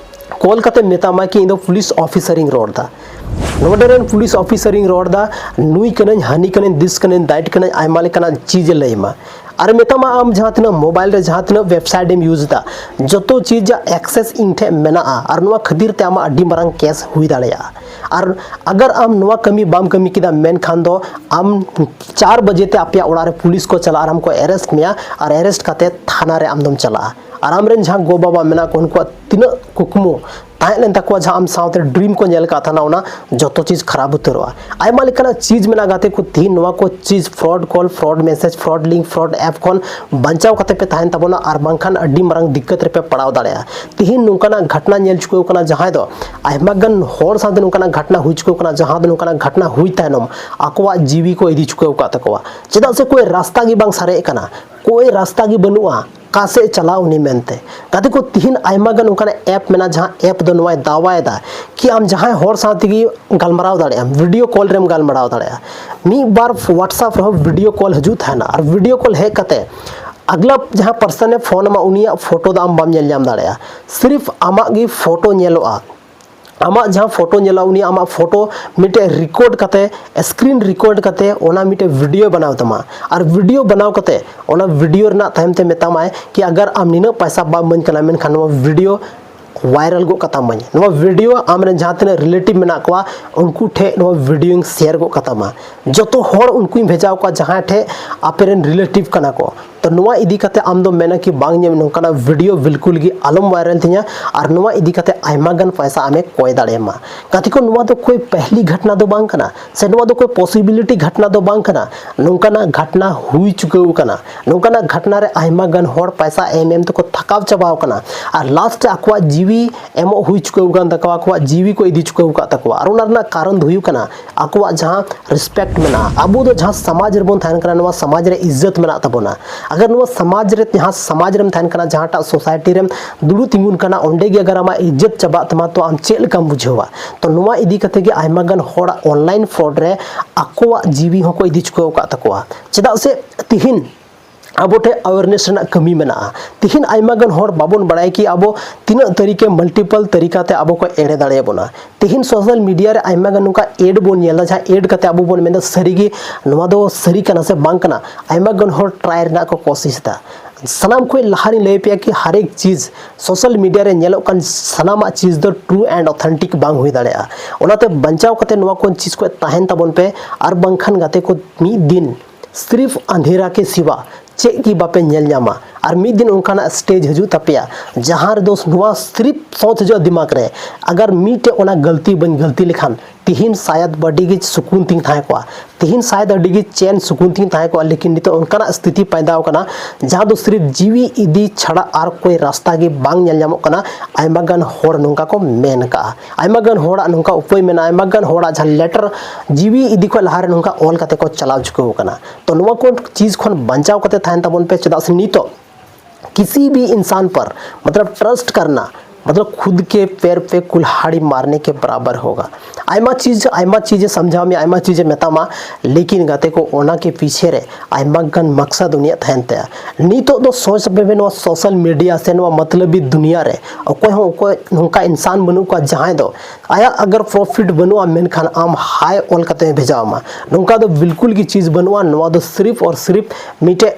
ᱠᱚᱞ ᱠᱟᱛᱮ ᱢᱮᱛᱟᱢᱟ ᱠᱤ ᱤᱧ ᱫᱚ ᱯᱩᱞᱤᱥ ᱚᱯᱷᱤᱥᱟᱨ ᱤᱧ ᱨᱚᱲ ᱮᱫᱟ, ᱱᱚᱰᱮ ᱨᱮᱱ ᱯᱩᱞᱤᱥ ᱚᱯᱷᱤᱥᱟᱨ ᱤᱧ ᱨᱚᱲ ᱮᱫᱟ, ᱱᱩᱭ ᱠᱟᱹᱱᱟᱹᱧ, ᱦᱟᱹᱱᱤ ᱠᱟᱹᱱᱟᱹᱧ, ᱫᱤᱥ ᱠᱟᱹᱱᱟᱹᱧ, ᱫᱟᱭᱤᱴ ᱠᱟᱹᱱᱟᱹᱧ, ᱟᱭᱢᱟ ᱞᱮᱠᱟᱱᱟᱜ ᱪᱤᱡᱽ ᱮ ᱞᱟᱹᱭ ᱟᱢᱟ᱾ ᱟᱨ ᱢᱮᱛᱟᱢᱟ ᱟᱢ ᱡᱟᱦᱟᱸ ᱛᱤᱱᱟᱹᱜ ᱢᱳᱵᱟᱭᱤᱞ ᱨᱮ ᱡᱟᱦᱟᱸ ᱛᱤᱱᱟᱹᱜ ᱣᱮᱵᱥᱟᱭᱤᱴ ᱮᱢ ᱤᱭᱩᱡᱽ ᱮᱫᱟ, ᱡᱚᱛᱚ ᱪᱤᱡᱽ ᱨᱮᱭᱟᱜ ᱮᱠᱥᱮᱥ ᱤᱧ ᱴᱷᱮᱱ ᱢᱮᱱᱟᱜᱼᱟ ᱟᱨ ᱱᱚᱣᱟ ᱠᱷᱟᱹᱛᱤᱨ ᱛᱮ ᱟᱢᱟᱜ ᱟᱹᱰᱤ ᱢᱟᱨᱟᱝ ᱠᱮᱥ ᱦᱩᱭ ᱫᱟᱲᱮᱭᱟᱜᱼᱟ᱾ ᱟᱨ ᱟᱜᱟᱨ ᱟᱢ ᱱᱚᱣᱟ ᱠᱟᱹᱢᱤ ᱵᱟᱢ ᱠᱟᱹᱢᱤ ᱠᱮᱫᱟ ᱢᱮᱱᱠᱷᱟᱱ ᱫᱚ ᱟᱢ ᱪᱟᱨ ᱵᱟᱡᱮ ᱛᱮ ᱟᱯᱮᱭᱟᱜ ᱚᱲᱟᱜ ᱨᱮ ᱯᱩᱞᱤᱥ ᱠᱚ ᱪᱟᱞᱟᱜᱼᱟ ᱟᱨ ᱟᱢ ᱠᱚ ᱮᱨᱮᱥᱴ ᱢᱮᱭᱟ ᱟᱨ ᱮᱨᱮᱥᱴ ᱠᱟᱛᱮ ᱛᱷᱟᱱᱟ ᱨᱮ ᱟᱢ ᱫᱚᱢ ᱪᱟᱞᱟᱜᱼᱟ᱾ ᱟᱨ ᱟᱢᱨᱮᱱ ᱡᱟᱦᱟᱸ ᱜᱚ ᱵᱟᱵᱟ ᱢᱮᱱᱟᱜ ᱠᱚ ᱩᱱᱠᱩᱣᱟᱜ ᱛᱤᱱᱟᱹᱜ ᱠᱩᱠᱢᱩ ᱛᱟᱦᱮᱸ ᱞᱮᱱ ᱛᱟᱠᱚᱣᱟ, ᱡᱟᱦᱟᱸ ᱟᱢ ᱥᱟᱶᱛᱮ ᱰᱨᱤᱢ ᱠᱚ ᱧᱮᱞ ᱟᱠᱟᱫ ᱛᱟᱦᱮᱱᱟ, ᱚᱱᱟ ᱡᱚᱛᱚ ᱪᱤᱡᱽ ᱠᱷᱟᱨᱟᱯ ᱩᱛᱟᱹᱨᱚᱜᱼᱟ᱾ ᱟᱭᱢᱟ ᱞᱮᱠᱟᱱᱟᱜ ᱪᱤᱡᱽ ᱢᱮᱱᱟᱜᱼᱟ ᱜᱟᱛᱮ ᱠᱚ, ᱛᱤᱦᱤᱧ ᱱᱚᱣᱟ ᱠᱚ ᱪᱤᱡᱽ fraud call, fraud message, fraud link, fraud app ᱠᱷᱚᱱ ᱵᱟᱧᱪᱟᱣ ᱠᱟᱛᱮ ᱯᱮ ᱛᱟᱦᱮᱱ ᱛᱟᱵᱚᱱᱟ, ᱟᱨ ᱵᱟᱝᱠᱷᱟᱱ ᱟᱹᱰᱤ ᱢᱟᱨᱟᱝ ᱫᱤᱠᱠᱟᱛ ᱨᱮᱯᱮ ᱯᱟᱲᱟᱣ ᱫᱟᱲᱮᱭᱟᱜᱼᱟ᱾ ᱛᱤᱦᱤᱧ ᱱᱚᱝᱠᱟᱱᱟᱜ ᱜᱷᱚᱴᱱᱟ ᱧᱮᱞ ᱪᱩᱠᱟᱹᱣ ᱠᱟᱱᱟ, ᱡᱟᱦᱟᱸᱭ ᱫᱚ ᱟᱭᱢᱟ ᱜᱟᱱ ᱦᱚᱲ ᱥᱟᱶᱛᱮ ᱱᱚᱝᱠᱟᱱᱟᱜ ᱜᱷᱚᱴᱱᱟ ᱦᱩᱭ ᱪᱩᱠᱟᱹᱣ ᱠᱟᱱᱟ, ᱡᱟᱦᱟᱸ ᱫᱚ ᱱᱚᱝᱠᱟᱱᱟᱜ ᱜᱷᱚᱴᱱᱟ ᱦᱩᱭ ᱛᱟᱭᱱᱚᱢ ᱟᱠᱚᱣᱟᱜ ᱡᱤᱣᱤ ᱠᱚ ᱤᱫᱤ ᱪᱩᱠᱟᱹᱣ ᱟᱠᱟᱫ ᱛᱟᱠᱚᱣᱟ᱾ ᱪᱮᱫᱟᱜ ᱥᱮ ᱠᱳᱭ ᱨᱟᱥᱛᱟ ᱜᱮ ᱵᱟᱝ ᱥᱟᱨᱮᱡ ᱠᱟᱱᱟ, ᱠᱳᱭ ᱨᱟᱥᱛᱟ ᱜᱮ ᱵᱟᱹᱱᱩᱜᱼᱟ᱾ ᱚᱠᱟ ᱥᱮᱫ ᱪᱟᱞᱟᱣ ᱩᱱᱤ ᱢᱮᱱᱛᱮ᱾ ᱜᱟᱛᱮ ᱠᱚ, ᱛᱤᱦᱤᱧ ᱟᱭᱢᱟ ᱜᱟᱱ ᱚᱱᱠᱟᱱᱟᱜ ᱮᱯ ᱢᱮᱱᱟᱜᱼᱟ, ᱡᱟᱦᱟᱸ ᱮᱯ ᱫᱚ ᱱᱚᱣᱟᱭ ᱫᱟᱣᱟᱭᱮᱫᱟ ᱠᱤ ᱟᱢ ᱡᱟᱦᱟᱸᱭ ᱦᱚᱲ ᱥᱟᱶ ᱛᱮᱜᱮ ᱜᱟᱞᱢᱟᱨᱟᱣ ᱫᱟᱲᱮᱭᱟᱜᱼᱟᱢ, ᱵᱷᱤᱰᱤᱭᱳ ᱠᱚᱞ ᱨᱮᱢ ᱜᱟᱞᱢᱟᱨᱟᱣ ᱫᱟᱲᱮᱭᱟᱜᱼᱟ᱾ ᱢᱤᱫ ᱵᱟᱨ WhatsApp ᱨᱮᱦᱚᱸ ᱵᱷᱤᱰᱤᱭᱳ ᱠᱚᱞ ᱦᱤᱡᱩᱜ ᱛᱟᱦᱮᱱᱟ, ᱟᱨ ᱵᱷᱤᱰᱤᱭᱳ ᱠᱚᱞ ᱦᱮᱡ ᱠᱟᱛᱮ ᱟᱜᱽᱞᱟ ᱡᱟᱦᱟᱸ ᱯᱟᱨᱥᱚᱱᱮ ᱯᱷᱳᱱ ᱟᱢᱟ ᱩᱱᱤᱭᱟᱜ ᱯᱷᱳᱴᱳ ᱫᱚ ᱟᱢ ᱵᱟᱢ ᱧᱮᱞ ᱧᱟᱢ ᱫᱟᱲᱮᱭᱟᱜᱼᱟ, ᱥᱤᱨᱤᱯ ᱟᱢᱟᱜ ᱜᱮ ᱯᱷᱳᱴᱳ ᱧᱮᱞᱚᱜᱼᱟ᱾ ᱟᱢᱟᱜ ᱡᱟᱦᱟᱸ ᱯᱷᱳᱴᱳ ᱧᱮᱞᱚᱜᱼᱟ, ᱩᱱᱤ ᱟᱢᱟᱜ ᱯᱷᱳᱴᱳ ᱢᱤᱫᱴᱮᱡ ᱨᱮᱠᱚᱨᱰ ᱠᱟᱛᱮ, ᱥᱠᱨᱤᱱ ᱨᱮᱠᱚᱨᱰ ᱠᱟᱛᱮ ᱚᱱᱟ ᱢᱤᱫᱴᱮᱡ ᱵᱷᱤᱰᱤᱭᱳ ᱵᱮᱱᱟᱣ ᱛᱟᱢᱟ᱾ ᱟᱨ ᱵᱷᱤᱰᱤᱭᱳ ᱵᱮᱱᱟᱣ ᱠᱟᱛᱮ ᱚᱱᱟ ᱵᱷᱤᱰᱤᱭᱳ ᱨᱮᱱᱟᱜ ᱛᱟᱭᱚᱢ ᱛᱮ ᱢᱮᱛᱟᱢᱟᱭ ᱠᱤ ᱟᱜᱟᱨ ᱟᱢ ᱱᱤᱱᱟᱹᱜ ᱯᱚᱭᱥᱟ ᱵᱟᱢ ᱤᱢᱟᱹᱧ ᱠᱟᱱᱟ, ᱢᱮᱱᱠᱷᱟᱱ ᱱᱚᱣᱟ ᱵᱷᱤᱰᱤᱭᱳ ᱵᱷᱟᱭᱨᱟᱞ ᱜᱚᱫ ᱠᱟᱛᱟᱢᱟᱹᱧ, ᱱᱚᱣᱟ ᱵᱷᱤᱰᱤᱭᱳ ᱟᱢᱨᱮᱱ ᱡᱟᱦᱟᱸ ᱛᱤᱱᱟᱹᱜ ᱨᱤᱞᱮᱴᱤᱵᱷ ᱢᱮᱱᱟᱜ ᱠᱚᱣᱟ ᱩᱱᱠᱩ ᱴᱷᱮᱱ ᱱᱚᱣᱟ ᱵᱷᱤᱰᱤᱭᱳᱧ ᱥᱮᱭᱟᱨ ᱜᱚᱫ ᱠᱟᱛᱟᱢᱟ, ᱡᱚᱛᱚ ᱦᱚᱲ ᱩᱱᱠᱩᱧ ᱵᱷᱮᱡᱟ ᱠᱚᱣᱟ ᱡᱟᱦᱟᱸᱭ ᱴᱷᱮᱱ ᱟᱯᱮᱨᱮᱱ ᱨᱤᱞᱮᱴᱤᱵᱷ ᱠᱟᱱᱟ ᱠᱚ᱾ ᱛᱚ ᱱᱚᱣᱟ ᱤᱫᱤ ᱠᱟᱛᱮ ᱟᱢ ᱫᱚ ᱢᱮᱱᱟ ᱠᱤ ᱵᱟᱝ, ᱧᱮᱞ ᱱᱚᱝᱠᱟᱱᱟᱜ ᱵᱷᱤᱰᱤᱭᱳ ᱵᱤᱞᱠᱩᱞ ᱜᱮ ᱟᱞᱚᱢ ᱵᱷᱟᱭᱨᱟᱞ ᱛᱤᱧᱟ, ᱟᱨ ᱱᱚᱣᱟ ᱤᱫᱤ ᱠᱟᱛᱮ ᱟᱭᱢᱟ ᱜᱟᱱ ᱯᱚᱭᱥᱟ ᱟᱢᱮ ᱠᱚᱭ ᱫᱟᱲᱮᱭᱟᱢᱟ᱾ ᱜᱟᱛᱮ ᱠᱚ, ᱱᱚᱣᱟ ᱫᱚ ᱠᱳᱭ ᱯᱮᱦᱞᱤ ᱜᱷᱚᱴᱱᱟ ᱫᱚ ᱵᱟᱝ ᱠᱟᱱᱟ, ᱥᱮ ᱱᱚᱣᱟ ᱫᱚ ᱠᱳᱭ ᱯᱚᱥᱤᱵᱤᱞᱤᱴᱤ ᱜᱷᱚᱴᱱᱟ ᱫᱚ ᱵᱟᱝ ᱠᱟᱱᱟ᱾ ᱱᱚᱝᱠᱟᱱᱟᱜ ᱜᱷᱚᱴᱱᱟ ᱦᱩᱭ ᱪᱩᱠᱟᱹᱣ ᱟᱠᱟᱱᱟ᱾ ᱱᱚᱝᱠᱟᱱᱟᱜ ᱜᱷᱚᱴᱱᱟ ᱨᱮ ᱟᱭᱢᱟ ᱜᱟᱱ ᱦᱚᱲ ᱯᱚᱭᱥᱟ ᱮᱢ ᱮᱢ ᱛᱮᱠᱚ ᱛᱷᱟᱠᱟᱣ ᱪᱟᱵᱟᱣ ᱟᱠᱟᱱᱟ, ᱟᱨ ᱞᱟᱥᱴ ᱨᱮ ᱟᱠᱚᱣᱟᱜ ᱡᱤᱣᱤ ᱮᱢᱚᱜ ᱦᱩᱭ ᱪᱩᱠᱟᱹᱣ ᱟᱠᱟᱱ ᱛᱟᱠᱚᱣᱟ, ᱟᱠᱚᱣᱟᱜ ᱡᱤᱣᱤ ᱠᱚ ᱤᱫᱤ ᱪᱩᱠᱟᱹᱣ ᱟᱠᱟᱫ ᱛᱟᱠᱚᱣᱟ᱾ ᱟᱨ ᱚᱱᱟ ᱨᱮᱱᱟᱜ ᱠᱟᱨᱚᱱ ᱫᱚ ᱦᱩᱭᱩᱜ ᱠᱟᱱᱟ ᱟᱠᱚᱣᱟᱜ ᱡᱟᱦᱟᱸ ᱨᱮᱥᱯᱮᱠᱴ ᱢᱮᱱᱟᱜᱼᱟ, ᱟᱵᱚ ᱫᱚ ᱡᱟᱦᱟᱸ ᱥᱚᱢᱟᱡᱽ ᱨᱮᱵᱚᱱ ᱛᱟᱦᱮᱱ ᱠᱟᱱᱟ, ᱱᱚᱣᱟ ᱥᱚᱢᱟᱡᱽ ᱨᱮ ᱤᱡᱽᱡᱚᱛ ᱢᱮᱱᱟᱜ ᱛᱟᱵᱚᱱᱟ᱾ ᱟᱜᱟᱨ ᱱᱚᱣᱟ ᱥᱚᱢᱟᱡᱽ ᱨᱮ, ᱡᱟᱦᱟᱸ ᱥᱚᱢᱟᱡᱽ ᱨᱮᱢ ᱛᱟᱦᱮᱱ ᱠᱟᱱᱟ, ᱡᱟᱦᱟᱸᱴᱟᱜ ᱥᱳᱥᱟᱭᱴᱤ ᱨᱮᱢ ᱫᱩᱲᱩᱵ ᱛᱤᱸᱜᱩᱱ ᱠᱟᱱᱟ, ᱚᱸᱰᱮ ᱜᱮ ᱟᱜᱟᱨ ᱟᱢᱟᱜ ᱤᱡᱽᱡᱚᱛ ᱪᱟᱵᱟᱜ ᱛᱟᱢᱟ, ᱛᱚ ᱟᱢ ᱪᱮᱫ ᱞᱮᱠᱟᱢ ᱵᱩᱡᱷᱟᱹᱣᱟ? ᱛᱚ ᱱᱚᱣᱟ ᱤᱫᱤ ᱠᱟᱛᱮ ᱜᱮ ᱟᱭᱢᱟ ᱜᱟᱱ ᱦᱚᱲᱟᱜ ᱚᱱᱞᱟᱭᱤᱱ ᱯᱷᱨᱚᱰ ᱨᱮ ᱟᱠᱚᱣᱟᱜ ᱡᱤᱣᱤ ᱦᱚᱸᱠᱚ ᱤᱫᱤ ᱪᱩᱠᱟᱹᱣ ᱟᱠᱟᱫ ᱛᱟᱠᱚᱣᱟ᱾ ᱪᱮᱫᱟᱜ ᱥᱮ ᱛᱤᱦᱤᱧ ᱟᱵᱚ ᱴᱷᱮᱱ ᱟᱣᱮᱨᱱᱮᱥ ᱨᱮᱱᱟᱜ ᱠᱟᱹᱢᱤ ᱢᱮᱱᱟᱜᱼᱟ᱾ ᱛᱤᱦᱤᱧ ᱟᱭᱢᱟ ᱜᱟᱱ ᱦᱚᱲ ᱵᱟᱵᱚᱱ ᱵᱟᱲᱟᱭᱟ ᱠᱤ ᱟᱵᱚ ᱛᱤᱱᱟᱹᱜ ᱛᱟᱹᱨᱤᱠᱮ ᱢᱟᱞᱴᱤᱯᱟᱞ ᱛᱟᱹᱨᱤᱠᱟ ᱛᱮ ᱟᱵᱚ ᱠᱚ ᱮᱲᱮ ᱫᱟᱲᱮᱭᱟᱵᱚᱱᱟ᱾ ᱛᱤᱦᱤᱧ ᱥᱳᱥᱟᱞ ᱢᱤᱰᱤᱭᱟ ᱨᱮ ᱟᱭᱢᱟ ᱜᱟᱱ ᱱᱚᱝᱠᱟ ᱮᱰ ᱵᱚᱱ ᱧᱮᱞ ᱮᱫᱟ, ᱡᱟᱦᱟᱸ ᱮᱰ ᱠᱟᱛᱮ ᱟᱵᱚ ᱵᱚᱱ ᱢᱮᱱᱫᱟ ᱥᱟᱹᱨᱤᱜᱮ ᱱᱚᱣᱟ ᱫᱚ ᱥᱟᱹᱨᱤ ᱠᱟᱱᱟ ᱥᱮ ᱵᱟᱝ ᱠᱟᱱᱟ᱾ ᱟᱭᱢᱟ ᱜᱟᱱ ᱦᱚᱲ ᱴᱨᱟᱭ ᱨᱮᱱᱟᱜ ᱠᱚ ᱠᱳᱥᱤᱥ ᱮᱫᱟ᱾ ᱥᱟᱱᱟᱢ ᱠᱷᱚᱱ ᱞᱟᱦᱟ ᱨᱤᱧ ᱞᱟᱹᱭ ᱟᱯᱮᱭᱟ ᱠᱤ ᱦᱟᱨᱮᱠ ᱪᱤᱡᱽ, ᱥᱳᱥᱟᱞ ᱢᱤᱰᱤᱭᱟ ᱨᱮ ᱧᱮᱞᱚᱜ ᱠᱟᱱ ᱥᱟᱱᱟᱢᱟᱜ ᱪᱤᱡᱽ ᱫᱚ ᱴᱨᱩ ᱮᱱᱰ ᱚᱛᱷᱮᱱᱴᱤᱠ ᱵᱟᱝ ᱦᱩᱭ ᱫᱟᱲᱮᱭᱟᱜᱼᱟ᱾ ᱚᱱᱟᱛᱮ ᱵᱟᱧᱪᱟᱣ ᱠᱟᱛᱮ ᱱᱚᱣᱟ ᱠᱚ ᱪᱤᱡᱽ ᱠᱷᱚᱱ ᱛᱟᱦᱮᱱ ᱛᱟᱵᱚᱱ ᱯᱮ, ᱟᱨ ᱵᱟᱝᱠᱷᱟᱱ ᱜᱟᱛᱮ ᱠᱚ ᱢᱤᱫ ᱫᱤᱱ ᱥᱤᱨᱤᱯ ᱟᱱᱫᱷᱮᱨᱟ ᱠᱮ ᱥᱤᱣᱟ ᱪᱮᱫ ᱜᱮ ᱵᱟᱯᱮ ᱧᱮᱞ ᱧᱟᱢᱟ᱾ ᱟᱨ ᱢᱤᱫ ᱫᱤᱱ ᱚᱱᱠᱟᱱᱟᱜ ᱥᱴᱮᱡᱽ ᱦᱤᱡᱩᱜ ᱛᱟᱯᱮᱭᱟ, ᱡᱟᱦᱟᱸ ᱨᱮᱫᱚ ᱱᱚᱣᱟ ᱥᱤᱨᱤᱯ ᱥᱚᱪ ᱦᱤᱡᱩᱜᱼᱟ ᱫᱤᱢᱟᱜᱽ ᱨᱮ, ᱟᱜᱟᱨ ᱢᱤᱫᱴᱮᱡ ᱚᱱᱟ ᱜᱟᱹᱞᱛᱤ ᱵᱟᱹᱧ ᱜᱟᱹᱞᱛᱤ ᱞᱮᱠᱷᱟᱱ ᱛᱤᱦᱤᱧ ᱥᱟᱭᱟᱫ ᱟᱹᱰᱤ ᱜᱮ ᱥᱩᱠᱩᱱ ᱛᱤᱧ ᱛᱟᱦᱮᱸ ᱠᱚᱜᱼᱟ, ᱛᱤᱦᱤᱧ ᱥᱟᱭᱟᱫ ᱟᱹᱰᱤ ᱜᱮ ᱪᱮᱱ ᱥᱩᱠᱩᱱ ᱛᱤᱧ ᱛᱟᱦᱮᱸ ᱠᱚᱜᱼᱟ᱾ ᱞᱮᱠᱤᱱ ᱱᱤᱛᱚᱜ ᱚᱱᱠᱟᱱᱟᱜ ᱥᱛᱷᱤᱛᱤ ᱯᱟᱭᱫᱟ ᱟᱠᱟᱱᱟ ᱡᱟᱦᱟᱸ ᱫᱚ ᱥᱤᱨᱤᱯ ᱡᱤᱣᱤ ᱤᱫᱤ ᱪᱷᱟᱲᱟ ᱟᱨ ᱠᱳᱭ ᱨᱟᱥᱛᱟ ᱜᱮ ᱵᱟᱝ ᱧᱮᱞ ᱧᱟᱢᱚᱜ ᱠᱟᱱᱟ᱾ ᱟᱭᱢᱟ ᱜᱟᱱ ᱦᱚᱲ ᱱᱚᱝᱠᱟ ᱠᱚ ᱢᱮᱱ ᱟᱠᱟᱜᱼᱟ᱾ ᱟᱭᱢᱟ ᱜᱟᱱ ᱦᱚᱲᱟᱜ ᱱᱚᱝᱠᱟ ᱩᱯᱟᱹᱭ ᱢᱮᱱᱟᱜᱼᱟ, ᱟᱭᱢᱟ ᱜᱟᱱ ᱦᱚᱲᱟᱜ ᱡᱟᱦᱟᱸ ᱞᱮᱴᱟᱨ ᱡᱤᱣᱤ ᱤᱫᱤ ᱠᱷᱚᱱ ᱞᱟᱦᱟᱨᱮ ᱱᱚᱝᱠᱟ ᱚᱞ ᱠᱟᱛᱮ ᱠᱚ ᱪᱟᱞᱟᱣ ᱪᱩᱠᱟᱹᱣ ᱟᱠᱟᱱᱟ᱾ ᱛᱚ ᱱᱚᱣᱟ ᱠᱚ ᱪᱤᱡᱽ ᱠᱷᱚᱱ ᱵᱟᱧᱪᱟᱣ ᱠᱟᱛᱮ ᱛᱟᱦᱮᱱ ᱛᱟᱵᱚᱱ ᱯᱮ, ᱪᱮᱫᱟᱜ ᱥᱮ ᱱᱤᱛᱚᱜ ᱠᱤᱥᱤ ᱵᱷᱤ ᱤᱱᱥᱟᱱ ᱯᱟᱨ ᱢᱚᱛᱞᱚᱵ ᱴᱨᱟᱥᱴ ᱠᱟᱨᱱᱟ मतलब खुद के पैर पे कुल्हाड़ी मारने के बराबर होगा। ᱟᱭᱢᱟ ᱪᱤᱡᱽ ᱟᱭᱢᱟ ᱪᱤᱡᱽ ᱮ ᱥᱟᱢᱡᱷᱟᱣ ᱢᱮᱭᱟ, ᱟᱭᱢᱟ ᱪᱤᱡᱽ ᱮ ᱢᱮᱛᱟᱢᱟ, ᱞᱮᱠᱤᱱ ᱜᱟᱛᱮ ᱠᱚ, ᱚᱱᱟ ᱠᱮ ᱯᱤᱪᱷᱮ ᱨᱮ ᱟᱭᱢᱟ ᱜᱟᱱ ᱢᱟᱠᱥᱟᱫ ᱩᱱᱤᱭᱟᱜ ᱛᱟᱦᱮᱱ ᱛᱟᱭᱟ᱾ ᱱᱤᱛᱚᱜ ᱫᱚ ᱥᱚᱪ ᱵᱷᱟᱵᱮ, ᱱᱚᱣᱟ ᱥᱳᱥᱟᱞ ᱢᱤᱰᱤᱭᱟ ᱥᱮ ᱱᱚᱣᱟ ᱢᱚᱛᱞᱚᱵᱤ ᱫᱩᱱᱤᱭᱟ ᱨᱮ ᱚᱠᱚᱭ ᱦᱚᱸ ᱚᱠᱚᱭ ᱱᱚᱝᱠᱟ ᱤᱱᱥᱟᱱ ᱵᱟᱹᱱᱩᱜ ᱠᱚᱣᱟ ᱡᱟᱦᱟᱸᱭ ᱫᱚ ᱟᱭᱟᱜ ᱟᱜᱟᱨ ᱯᱨᱚᱯᱷᱤᱴ ᱵᱟᱹᱱᱩᱜᱼᱟ, ᱢᱮᱱᱠᱷᱟᱱ ᱟᱢ ᱦᱟᱭ ᱚᱞ ᱠᱟᱛᱮ ᱵᱷᱮᱡᱟ ᱟᱢᱟ᱾ ᱱᱚᱝᱠᱟ ᱫᱚ ᱵᱤᱞᱠᱩᱞ ᱜᱮ ᱪᱤᱡᱽ ᱵᱟᱹᱱᱩᱜᱼᱟ᱾ ᱱᱚᱣᱟ ᱫᱚ ᱥᱤᱨᱤᱯ ᱟᱨ ᱥᱤᱨᱤᱯ ᱢᱤᱫᱴᱮᱡ